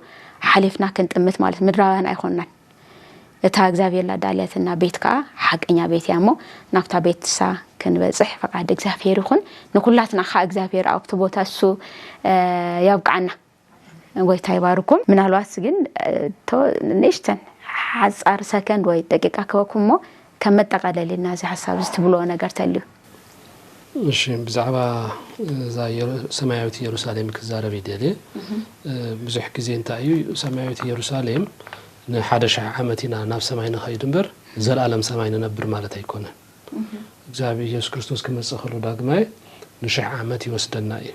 ሓሊፍና ክንጥምት ማለት ምድራውያን ኣይኮንናን። እታ እግዚኣብሔር ላዳልያትና ቤት ከዓ ሓቀኛ ቤት እያ እሞ ናብታ ቤት ንሳ ክንበፅሕ ፈቃድ እግዚኣብሔር ይኹን። ንኩላትና ከዓ እግዚኣብሔር ኣብቲ ቦታ እሱ ያብቅዓና። ጎይታ ይባርኩም። ምናልባት ግን ንእሽተን ሓፃር ሰከንድ ወይ ደቂቃ ክበኩም እሞ ከም መጠቃለሊ ናዚ ሓሳብ ዝትብልዎ ነገር ተልዩ። እሺ፣ ብዛዕባ እዛ ሰማያዊት ኢየሩሳሌም ክዛረብ ይደልየ። ብዙሕ ግዜ እንታይ እዩ ሰማያዊት ኢየሩሳሌም ንሓደ ሽሕ ዓመት ኢና ናብ ሰማይ ንኸይድ እምበር ዘልኣለም ሰማይ ንነብር ማለት ኣይኮነን። እግዚኣብሔር ኢየሱስ ክርስቶስ ክመጽእ ከሎ ዳግማይ ንሽሕ ዓመት ይወስደና እዩ።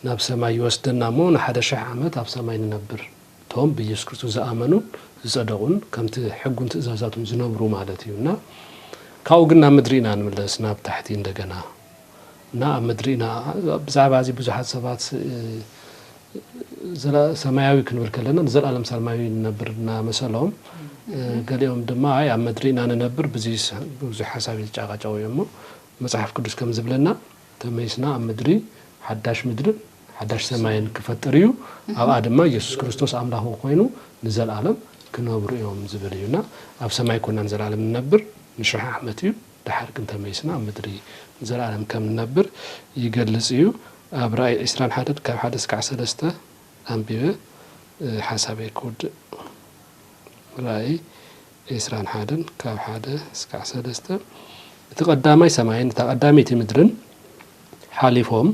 ናብ ሰማይ ይወስደና እሞ ንሓደ ሽሕ ዓመት ኣብ ሰማይ ንነብር። እቶም ብኢየሱስ ክርስቶስ ዝኣመኑን ዝጸደቑን ከምቲ ሕጉን ትእዛዛቱን ዝነብሩ ማለት እዩ እና ካብኡ ግን ናብ ምድሪ ኢና ንምለስ ናብ ታሕቲ እንደገና እና ኣብ ምድሪ ኢና ብዛዕባ እዚ ብዙሓት ሰባት ሰማያዊ ክንብል ከለና ንዘለኣለም ሰማያዊ ንነብር እናመሰሎም ገሊኦም ድማ ኣይ ኣብ ምድሪ ኢና ንነብር ብዙሕ ሓሳብ ይጫቃጨው እዮም እሞ መፅሓፍ ቅዱስ ከም ዝብለና ተመይስና ኣብ ምድሪ ሓዳሽ ምድርን ሓዳሽ ሰማይን ክፈጥር እዩ ኣብኣ ድማ ኢየሱስ ክርስቶስ ኣምላኹ ኮይኑ ንዘለኣለም ክነብሩ እዮም ዝብል እዩ እና ኣብ ሰማይ ኮና ንዘለኣለም ንነብር ንሽሕ ዓመት እዩ ደሓር ግን ተመይስና ኣብ ምድሪ ንዘለኣለም ከም ንነብር ይገልጽ እዩ ኣብ ራእይ ዕስራን ሓደን ካብ ሓደ እስካዕ ሰለስተ ኣንቢበ ሓሳበይ ክውድእ ራእይ ዕስራን ሓደን ካብ ሓደ እስካዕ ሰለስተ እቲ ቀዳማይ ሰማይን እታ ቀዳመይቲ ምድርን ሓሊፎም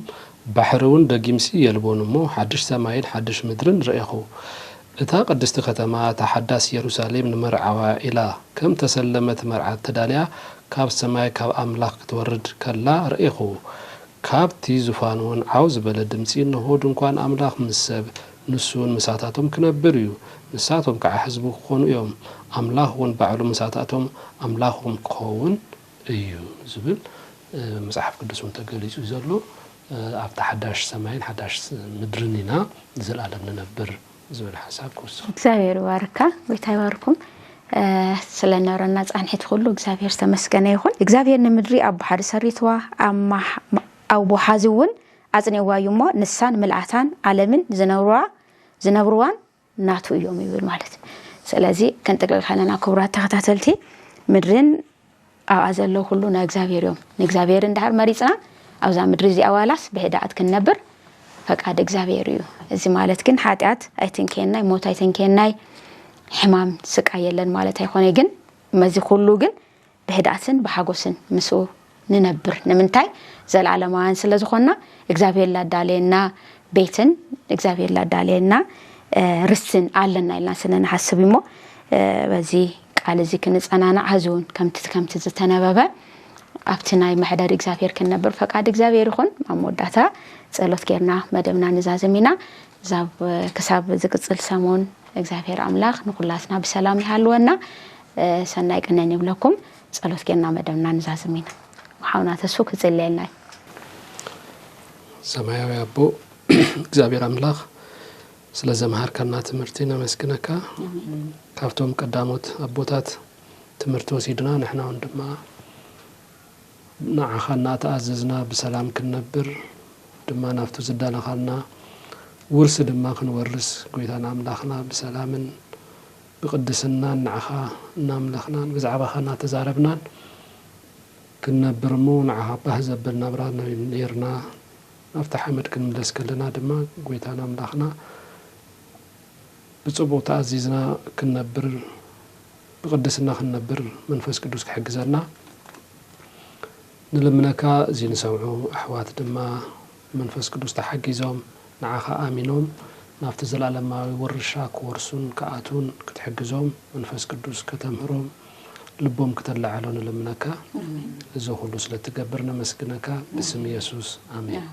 ባሕሪ እውን ደጊምሲ የልቦን እሞ ሓድሽ ሰማይን ሓድሽ ምድርን ረኤኹ እታ ቅድስቲ ከተማ እታ ሓዳስ ኢየሩሳሌም ንመርዓዋ ኢላ ከም ተሰለመት መርዓት ተዳልያ ካብ ሰማይ ካብ ኣምላኽ ክትወርድ ከላ ረኤኹ ካብቲ ዙፋን እውን ዓው ዝበለ ድምፂ እንሆ ድንኳን ኣምላኽ ምስ ሰብ ንሱ እውን ምሳታቶም ክነብር እዩ ንሳቶም ከዓ ህዝቡ ክኾኑ እዮም ኣምላኽ እውን ባዕሉ ምሳታቶም ኣምላኽም ክኸውን እዩ ዝብል መፅሓፍ ቅዱስ እውን ተገሊፁ እዩ ዘሎ ኣብቲ ሓዳሽ ሰማይን ሓዳሽ ምድርን ኢና ንዘለኣለም ንነብር ዝብል ሓሳብ ክውስኹ እግዚኣብሔር ይባርካ ጎይታ ይባርኩም ስለነበረና ፃንሒት ኩሉ እግዚኣብሔር ዝተመስገነ ይኹን እግዚኣብሔር ንምድሪ ኣቦሓሪ ሰሪትዋ ኣቦሓዚ እውን ኣፅኒዕዋ እዩ እሞ ንሳን ምልኣታን ዓለምን ዝነብርዋ ዝነብርዋን ናቱ እዮም ይብል ማለት ስለዚ ክንጥቅልል ከለና ክቡራት ተኸታተልቲ ምድርን ኣብኣ ዘለዉ ኩሉ ናይ እግዚኣብሔር እዮም ንእግዚኣብሔር እንድሕር መሪፅና ኣብዛ ምድሪ እዚኣ ዋላስ ብህድኣት ክንነብር ፈቃድ እግዚኣብሔር እዩ እዚ ማለት ግን ሓጢኣት ኣይትንከየናይ ሞት ኣይትንከየናይ ሕማም ስቃይ የለን ማለት ኣይኮነ ግን መዚ ኩሉ ግን ብህድኣትን ብሓጎስን ምስኡ ንነብር ንምንታይ ዘለዓለማውያን ስለዝኾንና እግዚኣብሔር ላዳለየና ቤትን እግዚኣብሔር ላዳለየና ርስትን ኣለና ኢልና ስለ ንሓስብ እሞ በዚ ቃል እዚ ክንጸናናዕ ሕዚ እውን ከምቲ ከምቲ ዝተነበበ ኣብቲ ናይ መሕደሪ እግዚኣብሔር ክንነብር ፈቃድ እግዚኣብሔር ይኹን ኣብ መወዳእታ ጸሎት ጌርና መደብና ንዛዝም ኢና ዛብ ክሳብ ዝቅጽል ሰሙን እግዚኣብሔር ኣምላኽ ንኩላትና ብሰላም ይሃልወና ሰናይ ቅነን ይብለኩም ጸሎት ጌርና መደብና ንዛዝም ኢና ሓውና ተስፉ ክጽልየልና እዩ ሰማያዊ ኣቦ እግዚኣብሔር ኣምላኽ ስለ ዘምሃርከና ትምህርቲ ነመስግነካ ካብቶም ቀዳሞት ኣቦታት ትምህርቲ ወሲድና ንሕና እውን ድማ ንዓኻ እናተኣዘዝና ብሰላም ክንነብር ድማ ናብቲ ዝዳለኻልና ውርሲ ድማ ክንወርስ ጎይታና ኣምላኽና ብሰላምን ብቅድስናን ንዓኻ እናምለኽናን ብዛዕባኻ እናተዛረብናን ክንነብር እሞ ንዓኻ ባህ ዘብል ናብራ ነርና ናብቲ ሓመድ ክንምለስ ከለና ድማ ጎይታና ኣምላኽና ብፅቡቕ ተኣዚዝና ክንነብር ብቅድስና ክንነብር መንፈስ ቅዱስ ክሕግዘና ንልምነካ እዚ ንሰምዑ ኣሕዋት ድማ መንፈስ ቅዱስ ተሓጊዞም ንዓኻ ኣሚኖም ናብቲ ዘላለማዊ ውርሻ ክወርሱን ክኣትዉን ክትሕግዞም መንፈስ ቅዱስ ከተምህሮም ልቦም ክተለዓሎ ንልምነካ። እዚ ኩሉ ስለ ትገብር ነመስግነካ ብስም የሱስ፣ ኣሜን።